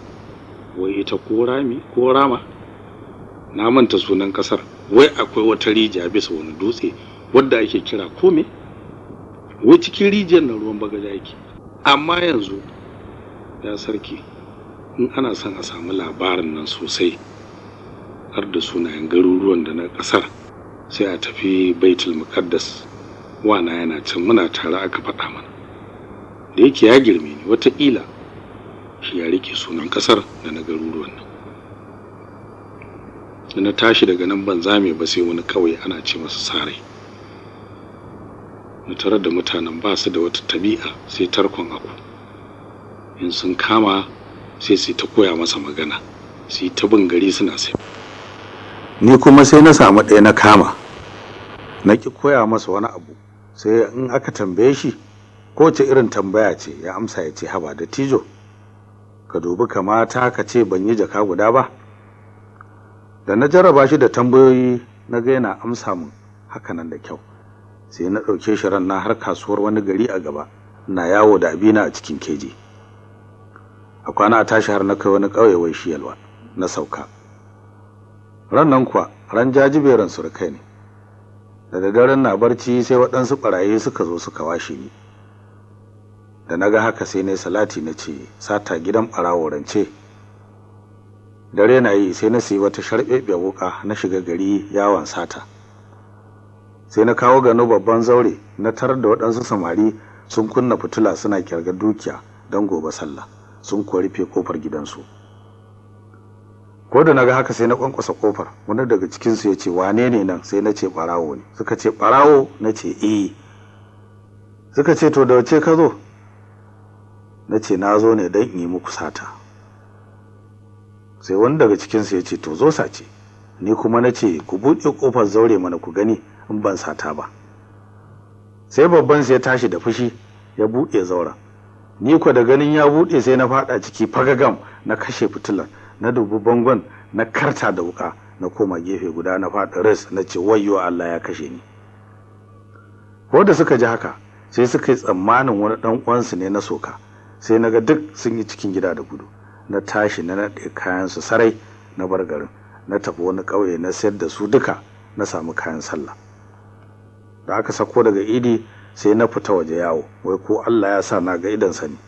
wai ita ko rami ko rama, na manta sunan ƙasar, wai akwai wata rijiya bisa wani dutse wadda ake kira kome, wai cikin rijiyar na ruwan bagaja yake. Amma yanzu ya sarki, in ana son a samu labarin nan sosai har da sunayen garuruwan da na ƙasar, sai a tafi Baitul Muqaddas. Wana yana can, muna tare aka faɗa mana. Da yake ya girme ni, wataƙila shi ya rike sunan ƙasar da na garuruwan nan. Da na tashi daga nan ban zame ba sai wani ƙauye ana ce masa Sarai. Na tarar da mutanen ba su da wata tabi'a sai tarkon aku. In sun kama sai su ta koya masa magana, su yi ta bin gari suna sai. Ni kuma sai na samu ɗaya na kama, na ki koya masa wani abu, sai in aka tambaye shi ko ce irin tambaya ce ya amsa ya ce haba da tijo, ka dubi kamata ka ce ban yi jaka guda ba. Da na jarraba shi da tambayoyi na ga yana amsa mun haka nan da kyau, sai na ɗauke shi ran na har kasuwar wani gari a gaba, ina yawo da abina a cikin keji. A kwana a tashi har na kai wani ƙauye wai shi Yalwa, na sauka. Ran nan kuwa ran jajiberin surukai ne. Da daddaren na barci sai waɗansu ɓarayi suka zo suka washe ni. Da na ga haka sai na salati na ce sata gidan ɓarawo rance. Dare na yi sai na sayi wata sharɓeɓɓiyar wuƙa na shiga gari yawon sata. Sai na kawo gano babban zaure, na tarar da waɗansu samari sun kunna fitila suna kirgar dukiya don gobe sallah, sun kuwa rufe kofar gidansu. Ko da naga haka sai na kwankwasa kofar. Wani daga cikin su yace wane ne nan? Sai na ce barawo ne. Suka ce barawo? Na ce eh. Suka ce to da wace ka zo? Na ce na zo ne don in yi muku sata. Sai wani daga cikin su yace to zo sace. Ni kuma na ce ku buɗe kofar zaure mana ku gani in ban sata ba. Sai babban sai ya tashi da fushi ya buɗe zauren. Ni ko da ganin ya buɗe sai na faɗa ciki fagagam, na kashe fitilar, na dubi bangon, na karta da wuka, na koma gefe guda na faɗi res, na ce wayyo Allah ya kashe ni. Ko da suka ji haka sai suka yi tsammanin wani ɗan uwansu ne na soka. Sai naga duk sun yi cikin gida da gudu. Na tashi na naɗe kayan su sarai na bar garin, na tafi wani ƙauye na sayar da su duka, na samu kayan sallah. Da aka sako daga idi sai na fita waje yawo, wai ko Allah ya sa na ga idan sani.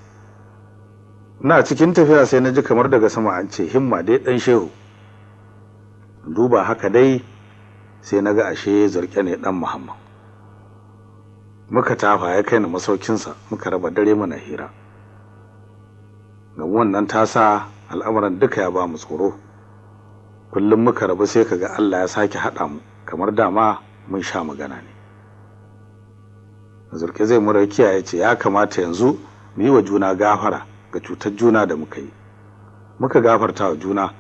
Ina cikin tafiya sai na ji kamar daga sama an ce himma dai dan shehu. Duba haka dai sai na ga ashe Zurke ne dan Muhammad. Muka tafa ya kai ni masaukinsa, muka raba dare muna hira. Ga wannan ta sa al'amuran duka ya ba mu tsoro. Kullum muka rabu sai kaga Allah ya sake haɗa mu kamar dama mun sha magana ne. Zurke zai murakiya ya ce ya kamata yanzu mu yi wa juna gafara ga cutar juna da muka yi. Muka gafarta wa juna,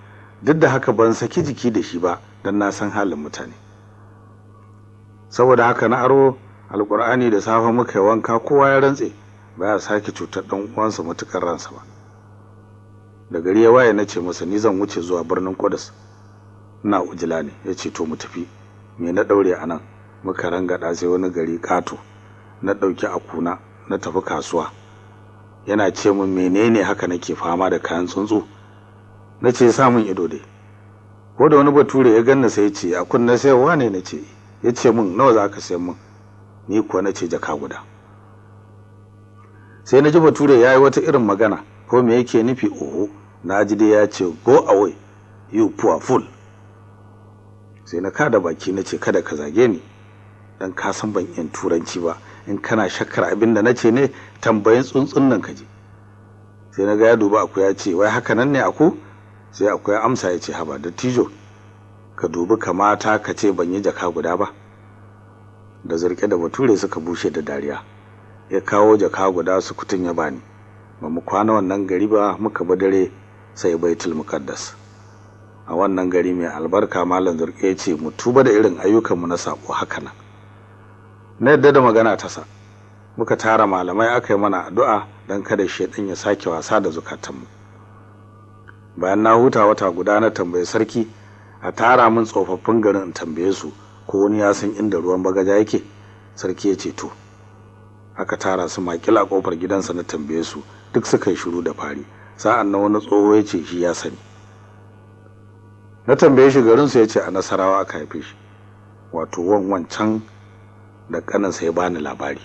duk da haka ban saki jiki da shi ba don na san halin mutane. Saboda haka na aro alkur'ani da safe muka yi wanka, kowa ya rantse ba ya sake cutar ɗan uwansa matukar ransa ba. Da gari ya waye na ce masa ni zan wuce zuwa birnin Kudus, ina ujila ne. Ya ce to mu tafi. Me na daure a nan? Muka rangada sai wani gari kato. Na ɗauki akuna na tafi kasuwa. Yana ce min menene haka nake fama da kayan tsuntsu? Na ce samun ido dai. Ko da wani bature ya ganni sai ya ce akun na sayarwa ne? Na ce. Ya ce min nawa za ka sayar min? Ni kuwa na ce jaka guda. Sai na ji bature ya yi wata irin magana, ko me yake nufi oho, na ji dai ya ce go away you poor fool. Sai na kada baki na ce kada ka zage ni, dan ka san ban iya turanci ba. In kana shakkar abin da nace ne tambayin tsuntsun nan kaje. Sai na ga ya duba aku ya ce wai haka nan ne aku? Sai aku ya amsa ya ce haba dattijo, ka dubi kamata ka ce ban yi jaka guda ba. Da Zurke da bature suka bushe da dariya. Ya kawo jaka guda su kutun ya bani. Ba mu kwana wannan gari ba, muka bi dare sai Baitul Muqaddas. A wannan gari mai albarka Malam Zurke ya ce mu tuba da irin ayyukanmu na sabo haka nan. Na yadda da magana ta sa. Muka tara malamai aka yi mana addu'a don kada shedan ya sake wasa da zukatanmu. Bayan na huta wata guda na tambayi sarki a tara min tsofaffin garin in tambaye su ko wani ya san inda ruwan bagaja yake. Sarki ya ce to. Aka tara su makila kofar gidansa na tambaye su, duk suka yi shiru da fari. Sa'an nan wani tsoho ya ce shi ya sani. Na tambaye shi garin su, ya ce a Nasarawa aka haife shi, wato wancan da kaninsa ya bani labari.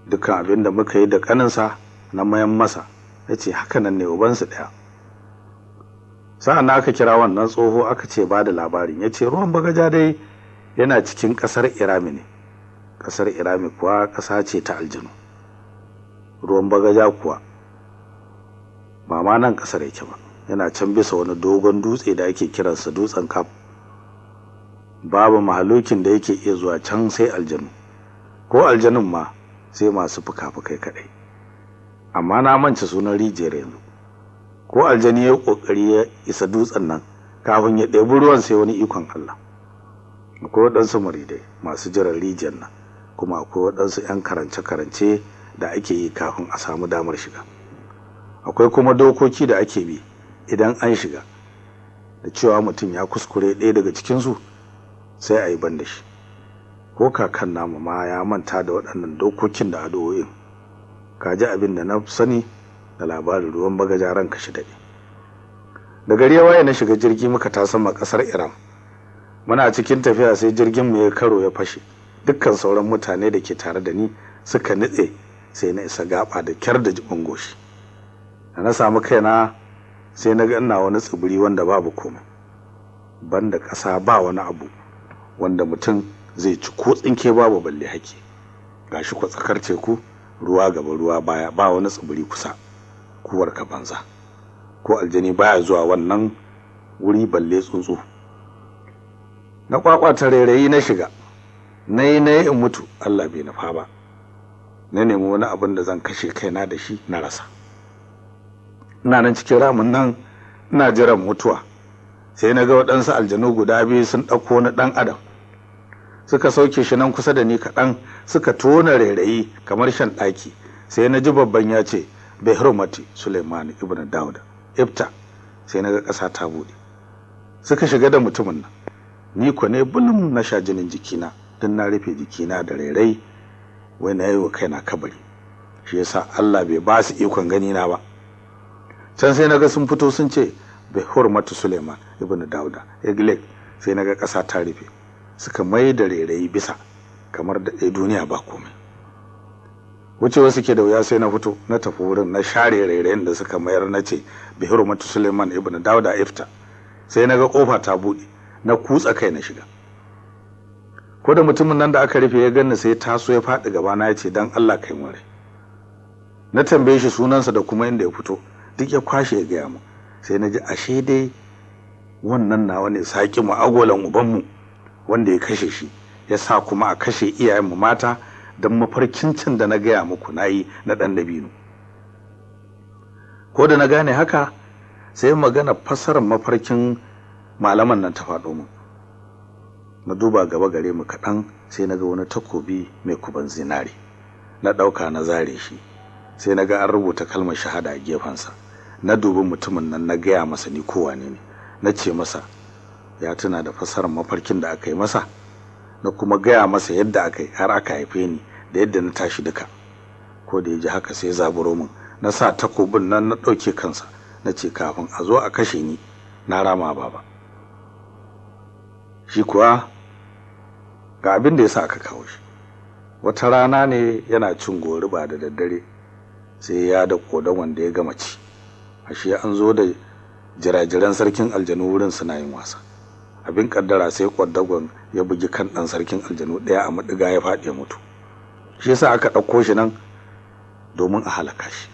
Dukkan abin da muka yi da kaninsa na mayan masa, ya ce haka nan ne ubansu ɗaya. Sa'an nan aka kira wannan tsoho aka ce ba da labarin, ya ce ruwan bagaja dai yana cikin ƙasar Irami ne. Ƙasar Irami kuwa ƙasa ce ta aljanu. Ruwan bagaja kuwa ba ma nan ƙasar yake ba, yana can bisa wani dogon dutse da ake kiransa dutsen Kaf. Babu mahalukin da yake iya zuwa can sai aljanu, ko aljanun ma sai masu fuka-fukai kadai. Amma na mance sunan rijiyar yanzu. Ko aljani ya kokari ya isa dutsen nan, kafin ya ɗebi ruwan sai wani ikon Allah. Akwai waɗansu muridai masu jiran rijiyar nan, kuma akwai waɗansu 'yan karance-karance da ake yi kafin a samu damar shiga. Akwai kuma dokoki da ake bi idan an shiga, da cewa mutum ya kuskure ɗaya daga cikinsu sai a yi ban da shi. Ko kakan namu ma ya manta da waɗannan dokokin da addu'o'in. Ka ji abin da na sani da labarin ruwan bagaja, ranka shi daɗe. Da gari ya waye na shiga jirgi muka tasama ƙasar Iran. Muna cikin tafiya sai jirgin mu ya karo ya fashe. Dukkan sauran mutane da ke tare da ni suka nitse, sai na isa gaba da kyar da jibin goshi. Da na samu kaina sai na ga ina wani tsibiri wanda babu komai, banda ƙasa ba wani abu wanda mutum zai ci ko tsinke babu balle hake. Gashi ku tsakar teku, ruwa gaba ruwa baya, ba wani tsibiri kusa. Kuwar ka banza. Ko aljani baya zuwa wannan wuri balle tsuntsu. Na kwakwata rairayi na shiga, nayi in mutu, Allah bai nufa ba. Na nemi wani abin da zan kashe kaina da shi na rasa. Ina nan cikin ramin nan ina jiran mutuwa, sai na ga waɗansu aljanu guda biyu sun ɗauko wani ɗan adam, suka sauke shi nan kusa da ni kaɗan, suka tona rairayi kamar shan ɗaki. Sai na ji babban ya ce, bai hurmati Suleiman ibn Dawud ifta. Sai na ga ƙasa ta buɗe, suka shiga da mutumin nan. Ni ko ne bulum na sha jinin jikina, don na rufe jikina da rairai, wai na yi wa kaina kabari. Shi yasa Allah bai ba su ikon gani na ba. Can sai naga sun fito sun ce, bai hurmatu Suleiman ibn Dauda Eglek. Sai naga ƙasa ta rufe, suka mai da rairayi bisa kamar da ɗaya duniya ba komai. Wucewa suke da wuya, sai na fito na tafi wurin, na share rairayin da suka mayar, na ce, bai hurmatu Suleiman ibn Dauda ifta. Sai naga kofa ta buɗe, na kutsa kai na shiga. Ko da mutumin nan da aka rufe ya ganni, sai taso ya faɗi gaba na, ya ce, dan Allah kai mu rai. Na tambaye shi sunansa da kuma inda ya fito, duk ya kwashe ya gaya mu. Sai na ji ashe dai wannan nawa ne saki mu agolan ubanmu wanda ya kashe shi, ya sa kuma a kashe iyayenmu mata don mafarkin can da na gaya muku na yi na ɗan dabino. Ko da na gane haka, sai magana fassarar mafarkin malaman nan ta faɗo mu. Na duba gaba gare mu kaɗan, sai na ga wani takobi mai kuban zinare. Na ɗauka na zare shi, sai na ga an rubuta kalmar shahada a gefensa. Na dubi mutumin nan, na gaya masa ni ko wane ne. Na ce masa ya tuna da fassarar mafarkin da aka yi masa, na kuma gaya masa yadda aka yi har aka haife ni da yadda na tashi duka. Ko da ya ji haka sai zaburo min, na sa takobin nan na ɗauke kansa, na ce kafin a zo a kashe ni na rama baba. Shi kuwa ga abin da ya sa aka kawo shi. Wata rana ne yana cin goriba da daddare, sai ya da kodan wanda ya gama ci. Ashe an zo da jirajiran sarkin aljanu wurin suna yin wasa. Abin kaddara sai kwadagon ya bugi kan dan sarkin aljanu ɗaya a madiga, ya faɗi ya mutu. Shi yasa aka ɗauko shi nan domin a halaka shi.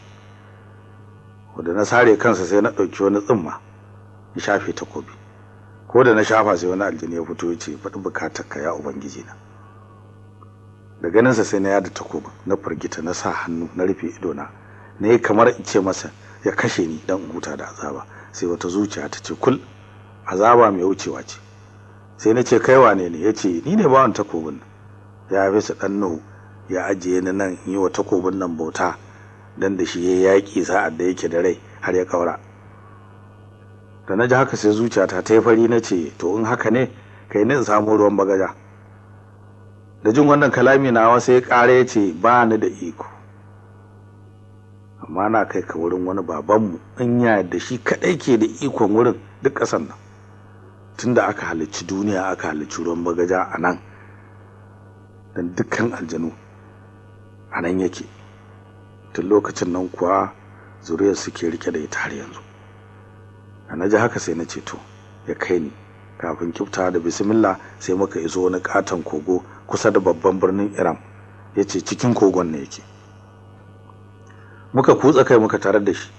Wanda na sare kansa, sai na ɗauki wani tsimma ya shafe takobi. Ko da na shafa, sai wani aljani ya fito ya ce, faɗi bukatarka ya ubangiji na. Da ganinsa sai na yada takobin, na firgita, na sa hannu na rufe idona, na yi kamar in ce masa ya kashe ni don in huta da azaba. Sai wata zuciya ta ce, kul, azaba mai wucewa ce. Sai na ce, kai wane ne? Ya ce, ni ne bawan takobin nan. Ya fi su ɗan Nuhu ya ajiye ni nan in yi wa takobin nan bauta, don da shi ya yaƙi sa'ad da yake da rai har ya ƙaura. Da na ji haka sai zuciyata ta yi fari, na ce, to in haka ne, kai ni in samu ruwan bagaja. Da jin wannan kalami nawa sai ƙara ya ce, ba ni da iko, amma na kai ka wurin wani babanmu in ya da shi kaɗai ke da ikon wurin duk ƙasar nan. Tunda aka halicci duniya aka halicci ruwan bagaja a nan, don dukkan aljanu a nan yake. Tun lokacin nan kuwa zuriyar suke rike da ita har yanzu. Da na ji haka sai na ce, to ya kai ni. Kafin kifta da bismillah sai muka iso wani katon kogo kusa da babban birnin Iram. Ya ce cikin kogon ne yake. Muka kutsa kai muka tarar da shi.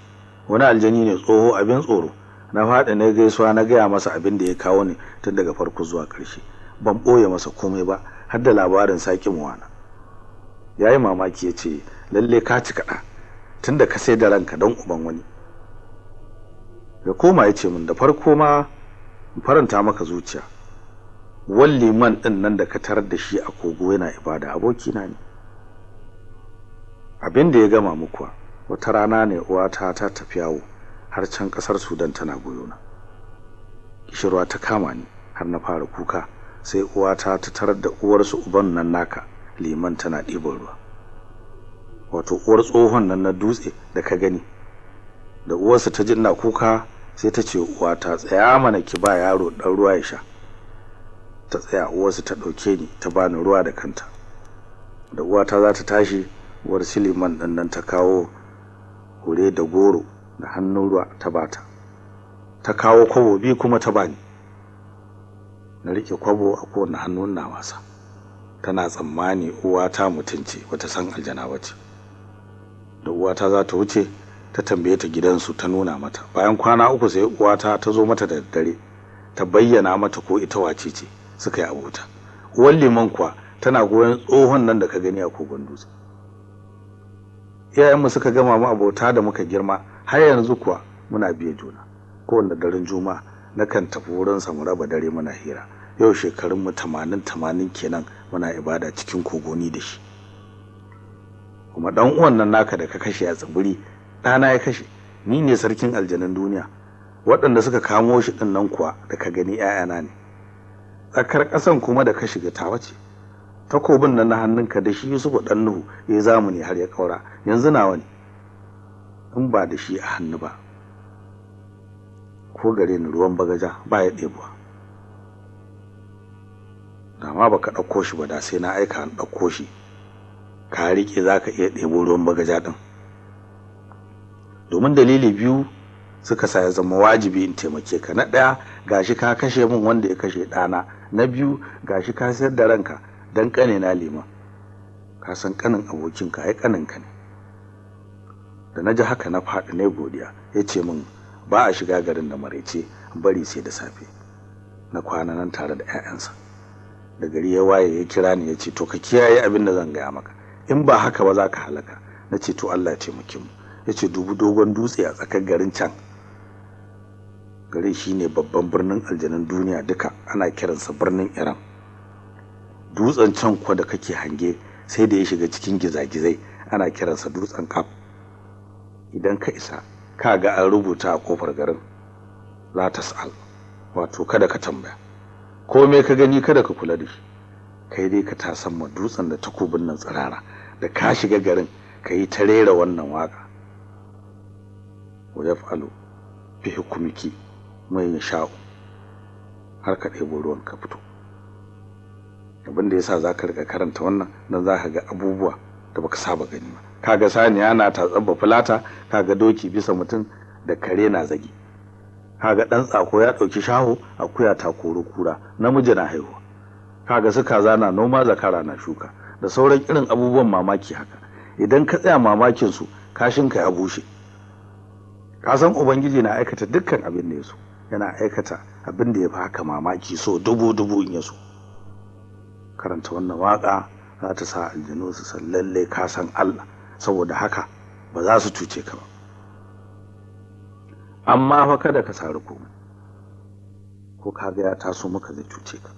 Wani aljani ne tsoho abin tsoro. Na faɗi na gaisuwa, na gaya masa abin da ya kawo ni tun daga farko zuwa ƙarshe. Ban ɓoye masa komai ba, har da labarin saƙi muwana. Ya yi mamaki ya ce, lalle ka ci kaɗa tun da ka sai da ranka don uban wani. Ya koma ya ce min, da farko ma in faranta maka zuciya, walliman ɗin nan da ka tarar da shi a kogo yana ibada abokina ne. Abin da ya gama mukuwa, wata rana ne uwata ta tafi yawo har can ƙasar Sudan tana goyona. Kishirwa ta kama ni har na fara kuka, sai uwata ta tarar da uwarsu uban nan naka liman tana ɗiban ruwa. Wato uwar tsohon nan na dutse da ka gani. Da uwarsa ta ji ina kuka sai ta ce, uwata tsaya mana ki ba yaro ɗan ruwa ya sha. Ta tsaya, uwarsa ta ɗauke ni ta bani ruwa da kanta. Da uwata za ta tashi, uwar Suleiman ɗin nan ta kawo hure da goro da hannun ruwa ta bata. Ta kawo kwabo biyu kuma ta bani. Na rike kwabo a kowane hannun na wasa. Tana tsammani uwata mutunci, bata san aljana bace. Da uwata za ta wuce, Ta tambaye ta gidansu, ta nuna mata. Bayan kwana 3 sai uwata ta zo mata da daddare, ta bayyana mata ko ita wace ce. Suka yi abota. Uwar Liman kuwa tana goyon tsohon nan da ka gani a kogon dutse. Iyayenmu suka gama mu abota da muka girma, har yanzu kuwa muna biye juna. Kowanne daren Juma'a nakan tafi wurinsa mu raba dare muna hira. Yau shekarunmu 80 kenan muna ibada cikin kogoni da shi. Kuma dan uwan nan naka da ka kashe a tsibiri, ɗana ya kashe. Ni ne sarkin aljanun duniya. Waɗanda suka kamo shi ɗin nan kuwa da ka gani 'ya'yana ne. Tsakar ƙasan kuma da ka shiga tawa ce. Takobin nan na hannunka da shi Yusufu ɗan Nuhu ya zamani har ya ƙaura, yanzu nawa ne. In ba da shi a hannu ba, ko gare ni ruwan bagaja ba ya ɗebuwa. Da ma baka ɗauko shi ba, da sai na aika an ɗauko shi. Ka riƙe za ka iya ɗebo ruwan bagaja ɗin. Domin dalili biyu suka sa ya zama wajibi in taimake ka. Na ɗaya, gashi ka kashe min wanda ya kashe ɗana. Na biyu, gashi ka sayar da ranka dan ƙane na Liman. Ka san ƙanin abokinka ai ƙaninka ne. Da na ji haka na faɗi na godiya. Ya ce min ba a shiga garin da maraice, bari sai da safe. Na kwana nan tare da 'ya'yansa. Da gari ya waye ya kira ni ya ce to ka kiyaye abin da zan gaya maka, in ba haka ba za ka halaka. Na ce to Allah ya taimake mu. Ya ce dubu dogon dutse a tsakar garin can. Garin shine babban birnin aljanun duniya duka, ana kiransa birnin Iran. Dutsen can kuwa da kake hange sai da ya shiga cikin gizagizai, ana kiransa dutsen Kaf. Idan ka isa ka ga an rubuta a kofar garin la tas'al, wato kada ka tambaya. Komai ka gani kada ka kula da shi, kai dai ka tasan ma dutsen da takobin nan tsirara. Da ka shiga garin ka yi ta rera wannan waka: wa yaf'alu fi hukumiki mai yasha'u, har ka ɗebo ruwan ka fito. Abin da yasa zaka rika karanta wannan, dan zaka ga abubuwa da baka saba gani ba. Kaga saniya na tatsabba fulata, kaga doki bisa mutum da kare na zagi, kaga dan tsako ya dauki shaho, akuya ta koro kura, namiji na haihuwa, kaga su kaza na noma, zakara na shuka, da sauran irin abubuwan mamaki haka. Idan ka tsaya mamakin su, kashin ka ya bushe. Ka san Ubangiji na aikata dukkan abin da ya so, yana aikata abin da ya fi haka mamaki so dubu dubu in ya so. Karanta wannan waka za ta sa aljanu su san lalle ka san Allah, saboda haka ba za su cuce ka ba. Amma fa kada ka sari komai, ko ka ga ya taso maka zai cuce ka.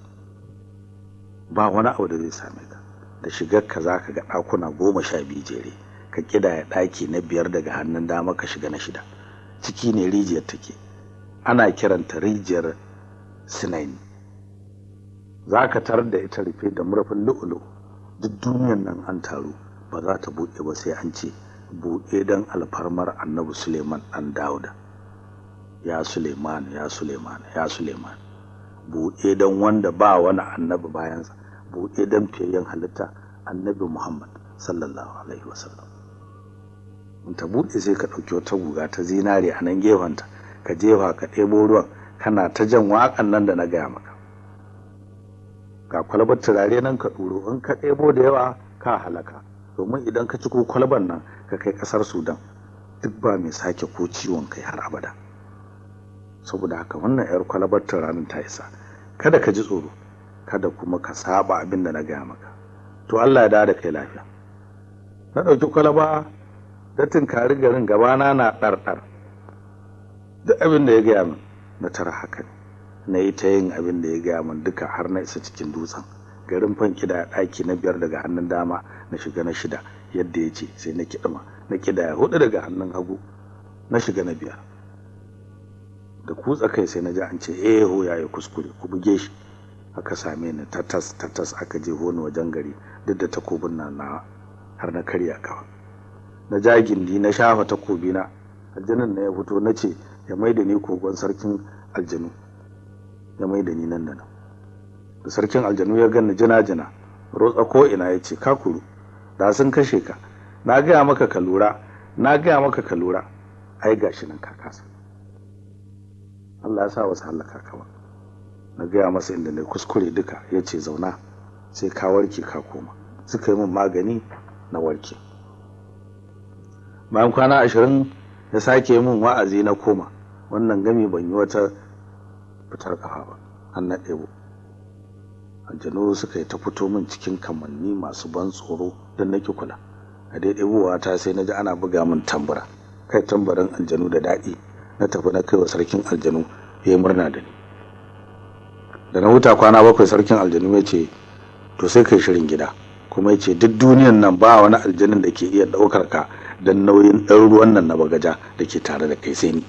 Ba wani abu da zai same ka. Da shigar ka za ka ga ɗakuna 12 jere, ka ƙidaya ɗaki na 5 daga hannun dama ka shiga na 6. Ciki ne rijiyar take, ana kiranta rijiyar Sinaini. Za ka tarar da ita rufe da murfin lu'ulu. Duk duniyar nan an taru ba za ta buɗe ba sai an ce buɗe don alfarmar Annabi Suleiman ɗan Dawuda. Ya Suleiman, ya Suleiman, ya Suleiman. Buɗe don wanda ba wani annabi bayansa, buɗe don fiyayyen halitta Annabi Muhammad sallallahu alaihi wasallam. In ta buɗe sai ka ɗauki wata guga ta zinare a nan gefenta, ka jefa ka ɗebo ruwan, kana ta jan waƙan nan da na gaya maka. Ga kwalbar turare nan ka ɗuro, in ka ɗebo da yawa ka halaka, domin idan ka ci ko kwalbar nan ka kai ƙasar Sudan, duk ba mai sake ko ciwon kai har abada. Saboda haka wannan yar kwalbar turaren ta isa. Kada ka ji tsoro, kada kuma ka saba abin da na gaya maka. To Allah ya dawo da kai lafiya. Na ɗauki kwalaba da tunkari garin, gabana na ɗarɗar. Duk abin da ya gaya min na tara haka ne. Na yi ta yin abin da ya gaya min duka har na isa cikin dutsen garin. Fanki da ɗaki na 5 daga hannun dama na shiga na 6 yadda ya ce, sai na kiɗima na kidaya 4 daga hannun hagu na shiga na 5. Da kutsa kai sai na ji an ce eh ho yayi kuskure, ku buge shi. Aka same ni tatas tatas, aka je honi wajen gari duk da takobin nan na har na karya kawa. Na ja gindi na shafa takobi na, aljanun na ya fito, na ce ya maida ni kogon sarkin aljanu. Ya maida ni nan da nan. Da sarkin aljanu ya ganni jina jina rotsa ko ina, ya ce ka kuru, da sun kashe ka, na gaya maka ka lura, na gaya maka ka lura, ai gashi nan ka kasa. Allah ya sa wasu halaka ka ba. Na gaya masa inda na kuskure duka, ya ce zauna sai ka warke ka koma. Suka yi min magani na warke. Bayan kwana 20 Ya sake min wa'azi na koma. Wannan gami ban yi wata fitar kafa ba, har na ɗebo. Aljanu suka yi ta fito min cikin kamanni masu ban tsoro don nake kula. A dai ɗebowa ta sai na ji ana buga min tambura. Kai tambarin aljanu da daɗi. Na tafi na kai wa sarkin aljanu, ya yi murna da ni. Da na huta kwana 7 sarkin aljanu ya ce to sai kai shirin gida. Kuma ya ce duk duniyan nan ba wani aljanin da ke iya ɗaukar ka don nauyin ɗan ruwan nan na bagaja da ke tare da kai sai ni.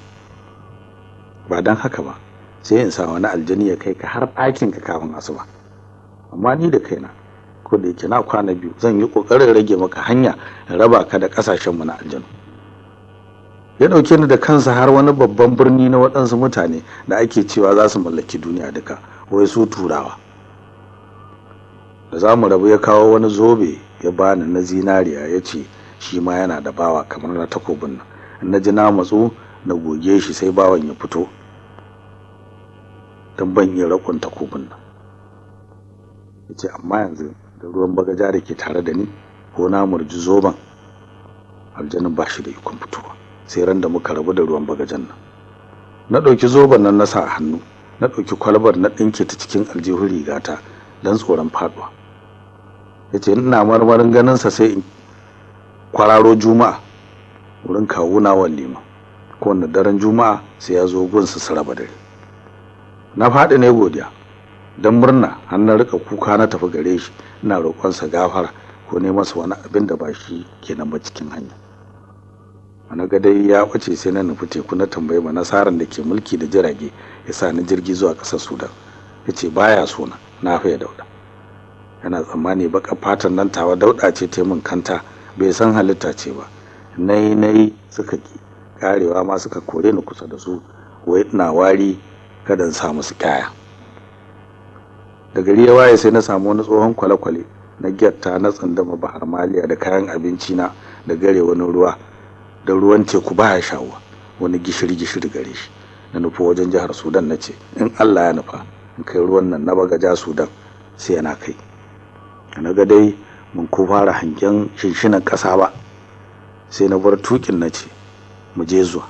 Ba don haka ba sai in sa wani aljani ya kai ka har ɗakin ka kafin asuba. Amma ni da kaina ko da yake na kwana 2 zan yi ƙoƙarin rage maka hanya in raba ka da ƙasashen mu na aljanu. Ya ɗauke ni da kansa har wani babban birni na waɗansu mutane da ake cewa za su mallaki duniya duka, wai su turawa. Da za mu rabu ya kawo wani zobe ya bani na zinariya, ya ce shi ma yana da bawa kamar na takobin nan. In na ji na matsu na goge shi sai bawan ya fito, don ban iya rakon takobin nan. Ya ce amma yanzu da ruwan bagaja da ke tare da ni ko na murji zoben, aljanin ba shi da ikon fitowa sai ran da muka rabu da ruwan bagajan nan. Na ɗauki zoben nan na sa a hannu, na ɗauki kwalbar na ɗinke ta cikin aljihun rigata don tsoron faɗuwa. Ya ce ina marmarin ganinsa sai in kwararo juma'a wurin kawuna Wallima. Kowane daren juma'a sai ya zo gunsa su raba dare. Na faɗi ne godiya don murna har na rika kuka na tafi gare shi ina roƙonsa gafara ko ne masa wani abin da ba shi kenan ba cikin hanya. Na ga dai ya ɓace sai na nufi teku na tambayi manasaran da ke mulki da jirage ya sa ni jirgi zuwa ƙasar Sudan. Ya ce baya so na, na fiye dauɗa. Yana tsammani baƙar fatan nan tawa dauɗa ce ta min kanta, bai san halitta ce ba. Nayi nayi suka ki karewa ma suka kore ni kusa da su, wai ina wari kada in sa musu kaya. Da gari ya waye sai na samu wani tsohon kwale-kwale na gyatta na tsandama Bahar Maliya da kayan abinci na da gare wani ruwa, da ruwan teku baya shawuwa, wani gishiri-gishiri gare shi. Na nufi wajen jihar Sudan na ce in Allah ya nufa in kai ruwan nan na bagaja Sudan sai yana kai. Na ga dai mun ko fara hangen shinshinan ƙasa ba, sai na bar tukin na ce mu je zuwa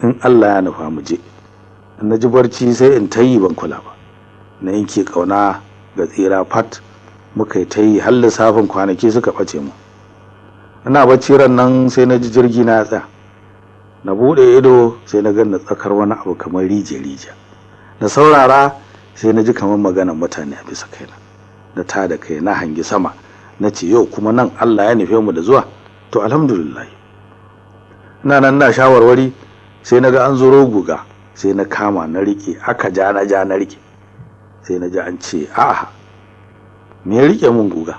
in Allah ya nufa mu je. In na ji barci sai in tayi ban kula ba. Na yanke ƙauna ga tsira fat, muka yi tayi har lissafin kwanaki suka ɓace mu. Ina bacci ran nan sai na ji jirgi na ya tsaya. Na buɗe ido sai na ga na tsakar wani abu kamar rije-rije. Na saurara sai na ji kamar maganar mutane a bisa kaina. Na tada kai na hangi sama na ce yau kuma nan Allah ya nufe mu da zuwa, to alhamdulillah. Ina nan na shawarwari sai na ga an zuro guga, sai na kama na rike, aka ja na ja na rike. Sai na ji an ce a'a, me ya rike mun guga?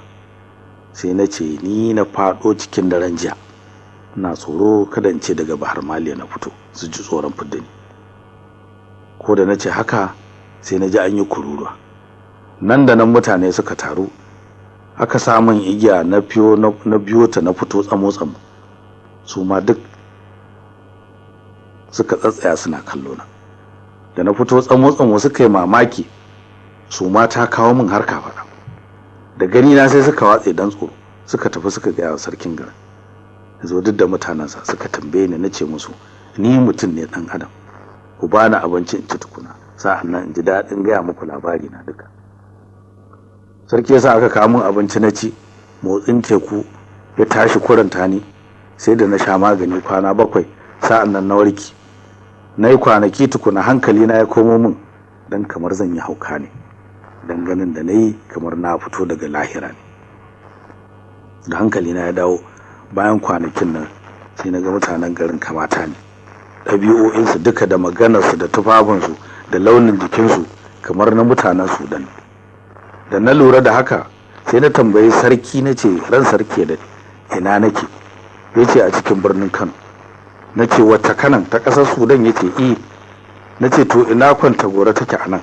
Sai na ce ni na faɗo cikin daren jiya, ina tsoro kada in ce daga Bahar Maliya na fito su ji tsoron fidda ni. Ko da na ce haka sai na ji an yi kururuwa. Nan da nan mutane suka taru, aka sa min igiya na fiyo na biyo ta na fito tsamo tsamo. Su ma duk suka tsatsaya suna kallo na. Da na fito tsamo tsamo suka yi mamaki, su ma ta kawo min har kafaɗa. Da gani na sai suka watse dan tsoro, suka tafi suka gaya wa sarkin garin. Yazo duk da mutanensa suka tambaye ni, na ce musu ni mutum ne ɗan adam, ku bani abinci in ci tukuna, sa'an nan in ji daɗin gaya muku labari na duka. Sarki yasa aka kawo min abinci na ci, motsin teku ya tashi kuranta ni, sai da na sha magani kwana 7, sa'an nan na warke. Na yi kwanaki tukuna hankali na ya komo min, dan kamar zan yi hauka ne, dan ganin da na yi kamar na fito daga lahira ne. Da hankali na ya dawo bayan kwanakin nan sai na ga mutanen garin kamata ne, ɗabi'o'insu duka da maganarsu da tufafinsu da launin jikinsu kamar na mutanen Sudan. Da na lura da haka sai na tambayi sarki na ce ran sarki da ina nake? Ya ce a cikin birnin Kano. Na ce wata kanan ta ƙasar Sudan? Ya ce i. Na ce to ina kwanta gora take a nan?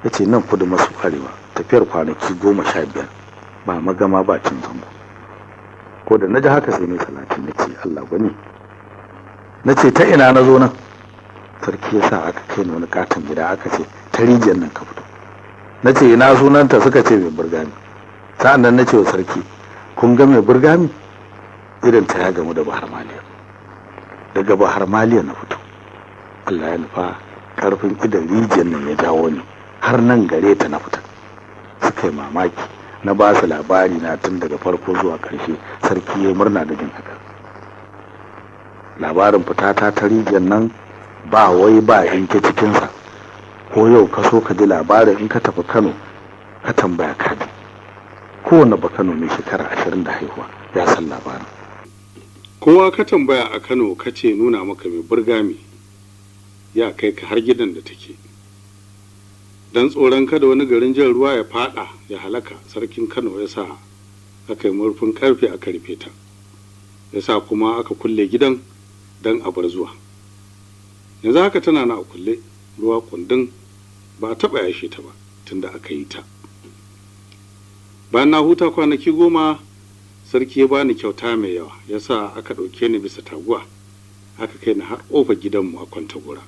Ya ce nan kudu maso arewa, tafiyar kwanaki 15, ba magama ba cin zango. Ko da na ji haka sai na salati na ce Allah gwani. Na ce ta ina na zo nan? Sarki ya sa aka kai ni wani katon gida, aka ce ta rijiyar nan ka fito. Na ce ina sunanta? Suka ce mai burgami. Sa'an nan na ce wa sarki kun ga mai burgami? Idan ta ya gamu da Bahar Maliya. Daga Bahar Maliya na fito. Allah ya nufa karfin idan rijiyar nan ya jawo ni har nan gare ta na fita. Suka yi mamaki, na ba su labari na tun daga farko zuwa ƙarshe. Sarki ya murna da jin haka. Labarin fitata ta rijiyar nan ba wai ba yanke cikinsa. Ko yau ka so ka ji labarin, in ka tafi Kano ka tambaya ka ji. Kowane ba Kano mai shekara 20 da haihuwa ya san labarin. Kowa ka tambaya a Kano ka ce nuna maka mai burgami, ya kai ka har gidan da take. Dan tsoron kada wani garin jan ruwa ya fada ya halaka, sarkin Kano ya sa aka yi murfin karfe aka rufe ta, ya sa kuma aka kulle gidan don a bar zuwa. Yanzu haka tana na a kulle, ruwa kundin ba a taɓa yashe ta ba tunda aka yi ta. Bayan na huta kwanaki 10, sarki ya bani kyauta mai yawa, ya sa aka ɗauke ni bisa taguwa aka kai ni har ƙofar gidanmu a Kwantagora.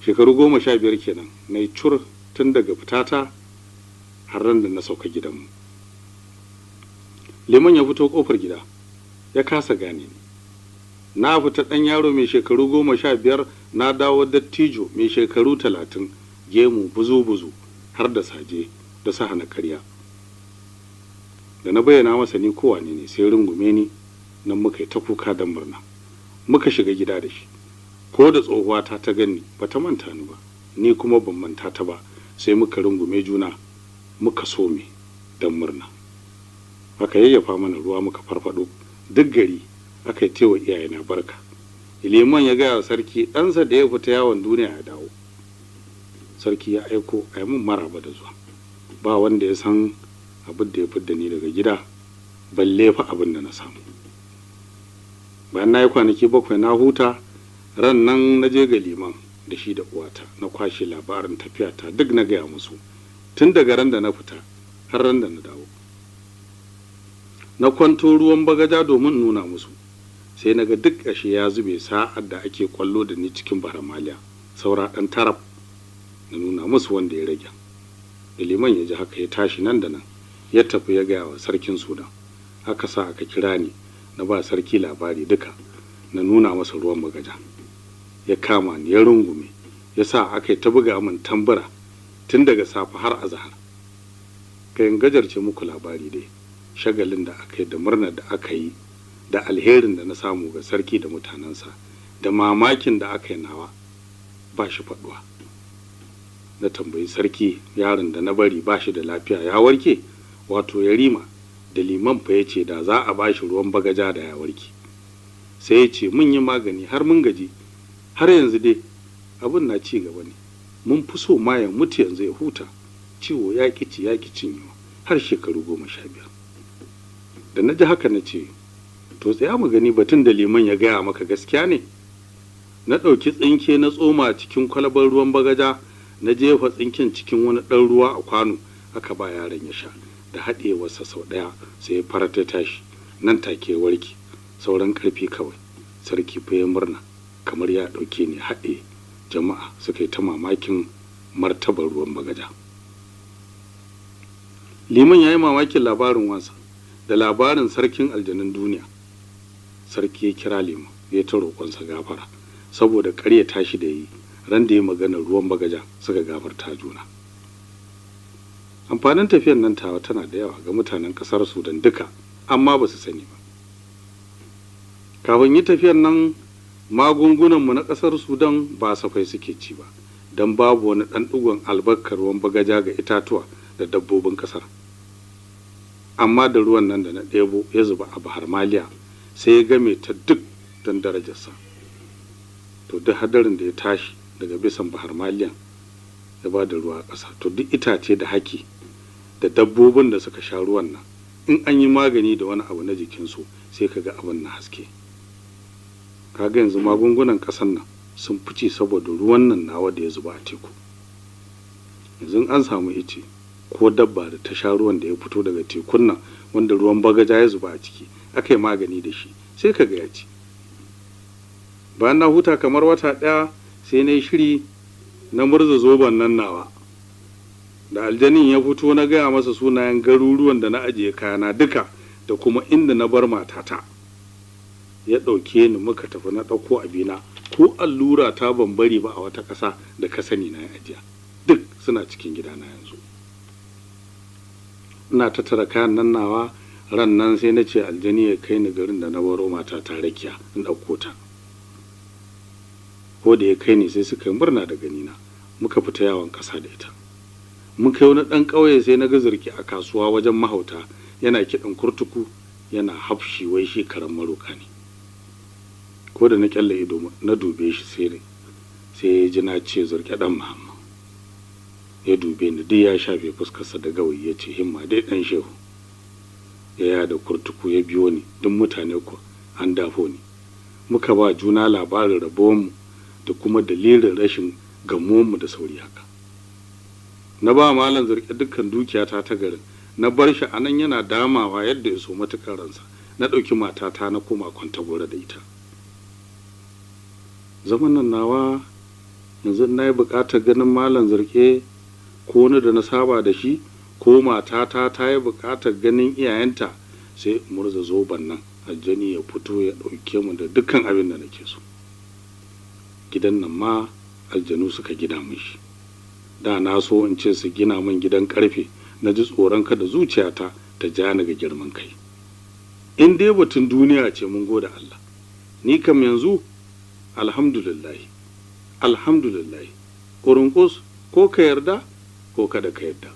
Shekaru 15 kenan na yi cur tun daga fitata har ran da na sauka gidanmu. Liman ya fito ƙofar gida ya kasa gane ni. Na fita ɗan yaro mai shekaru 15, na dawo dattijo mai shekaru 30, gemu buzu-buzu har da saje da sahana karya. Da na bayyana masa ni kowa ne, sai rungume ni, nan muka yi ta kuka don murna. Muka shiga gida da shi. Ko da tsohuwata ta gani bata manta ni ba, ni kuma ban manta ta ba, sai muka rungume juna muka some don murna. Aka yayyafa mana ruwa muka farfado, duk gari aka yi tewa iyayena barka. Liman ya gaya wa sarki ɗansa da ya fita yawon duniya ya dawo. Sarki ya aiko a yi mun maraba da zuwa. Ba wanda ya san abin da ya fidda ni daga gida, balle fa abin da na samu. Bayan na yi kwanaki 7 na huta, ran nan na je ga liman da shi da uwata, na kwashe labarin tafiyata duk na gaya musu, tun daga ran da na fita har ran da na dawo. Na kwanto ruwan bagaja domin nuna musu, sai na ga duk ashe ya zube sa'ad da ake kwallo da ni cikin baramaliya, saura ɗan taraf. Na nuna musu wanda ya rage. Da liman ya ji haka ya tashi nan da nan ya tafi ya gaya wa sarkin Sudan. Aka sa aka kira ni, na ba sarki labari duka, na nuna masa ruwan bagaja. Ya kama ni ya rungume, ya sa aka yi ta buga min tambura tun daga safe har azahar. Kai in gajarce muku labari dai, shagalin da aka yi da murnar da aka yi da alherin da na samu ga sarki da mutanensa da mamakin da aka yi nawa ba shi faɗuwa. Na tambayi sarki yaron da na bari ba shi da lafiya ya warke, wato Yarima, da liman fa ya ce da za a ba shi ruwan bagaja da ya warke. Sai ya ce mun yi magani har mun gaji, har yanzu dai abin na ci gaba ne, mun fi so ma ya mutu yanzu ya huta, ciwo ya ƙi ci ya ƙi cinyewa har shekaru 15. Da na ji haka na ce to tsaya mu gani batun da liman ya gaya maka gaskiya ne. Na ɗauki tsinke na tsoma cikin kwalbar ruwan bagaja, na jefa tsinken cikin wani ɗan ruwa a kwano, aka ba yaron ya sha. Da haɗewarsa sau ɗaya sai ya farata tashi, nan take warke, sauran ƙarfi kawai. Sarki fa ya murna kamar ya ɗauke ni haɗe. Jama'a suka yi ta mamakin martabar ruwan bagaja. Liman ya yi mamakin labarin wansa da labarin sarkin aljanun duniya. Sarki ya kira liman ya ta roƙonsa gafara saboda ƙarya tashi da yi ran da ya magana ruwan bagaja, suka gafarta juna. Amfanin tafiyar nan tawa tana da yawa ga mutanen ƙasar Sudan duka, amma ba su sani ba. Kafin yi tafiyar nan, magungunanmu na ƙasar Sudan ba safai suke ci ba, don babu wani ɗan ɗigon albarkar ruwan bagaja ga itatuwa da dabbobin ƙasar. Amma da ruwan nan da na ɗebo ya zuba a Bahar Maliya, sai ya game ta duk don darajarsa. To duk hadarin da ya tashi daga bisan Bahar Maliyan ya ba da ruwa a ƙasa, to duk itace da haki da dabbobin da suka sha ruwan nan, in an yi magani da wani abu na jikinsu sai ka ga abin na haske. Kaga yanzu magungunan ƙasan nan sun fice saboda ruwan nan nawa da ya zuba a teku. Yanzu an samu ice ko dabba da ta sha ruwan da ya fito daga tekun nan wanda ruwan bagaja ya zuba a ciki, aka yi magani da shi, sai ka ga ya ci. Bayan na huta kamar wata ɗaya, sai na yi shiri na murza zoben nan nawa. Da aljanin ya fito na gaya masa sunayen garuruwan da na ajiye kayana duka da kuma inda na bar matata. Ya ɗauke ni muka tafi, na ɗauko abina. Ko allura ta ban bari ba a wata ƙasa da ka sani na ajiya, duk suna cikin gidana yanzu. Ina tattara kayan nan nawa ran nan, sai na ce aljani ya kai ni garin da na baro mata ta Rakiya in ɗauko ta. Ko da ya kai ni, sai suka yi murna da ganina. Muka fita yawon ƙasa da ita, muka yi wani ɗan ƙauye, sai na ga Zurki a kasuwa wajen mahauta, yana kiɗan kurtuku, yana hafshi, wai shi karan maroka ne. Ko da na kyalle ido na dube shi, sai ya ji na ce, "Zurke ɗan Muhammad." Ya dube ni, duk ya shafe fuskarsa da gawayi, ya ce, "Himma dai, ɗan shehu." Ya yada kurtuku ya biyo ni, duk mutane ko an dafo ni. Muka ba juna labarin rabuwanmu da kuma dalilin rashin gamuwanmu da sauri haka. Na ba Malam Zurke dukkan dukiyata ta garin, na bar shi a nan yana damawa yadda ya so matuƙar ransa. Na ɗauki matata na koma Kwantagora da ita. Zaman nan nawa yanzu, na yi buƙatar ganin Malam Zurke ko wani da na saba da shi, ko matata ta yi buƙatar ganin iyayenta, sai murza zoban nan, aljani ya fito ya ɗauke mu da dukkan abin da nake so. Gidan nan ma aljanu suka gina min shi. Da na so in ce su gina min gidan karfe, na ji tsoron kada zuciyata ta ja ni ga girman kai. In dai batun duniya ce, mun gode Allah, ni kam yanzu alhamdulillah, alhamdulillah. Ƙurunƙus, ko ka yarda ko kada ka yarda.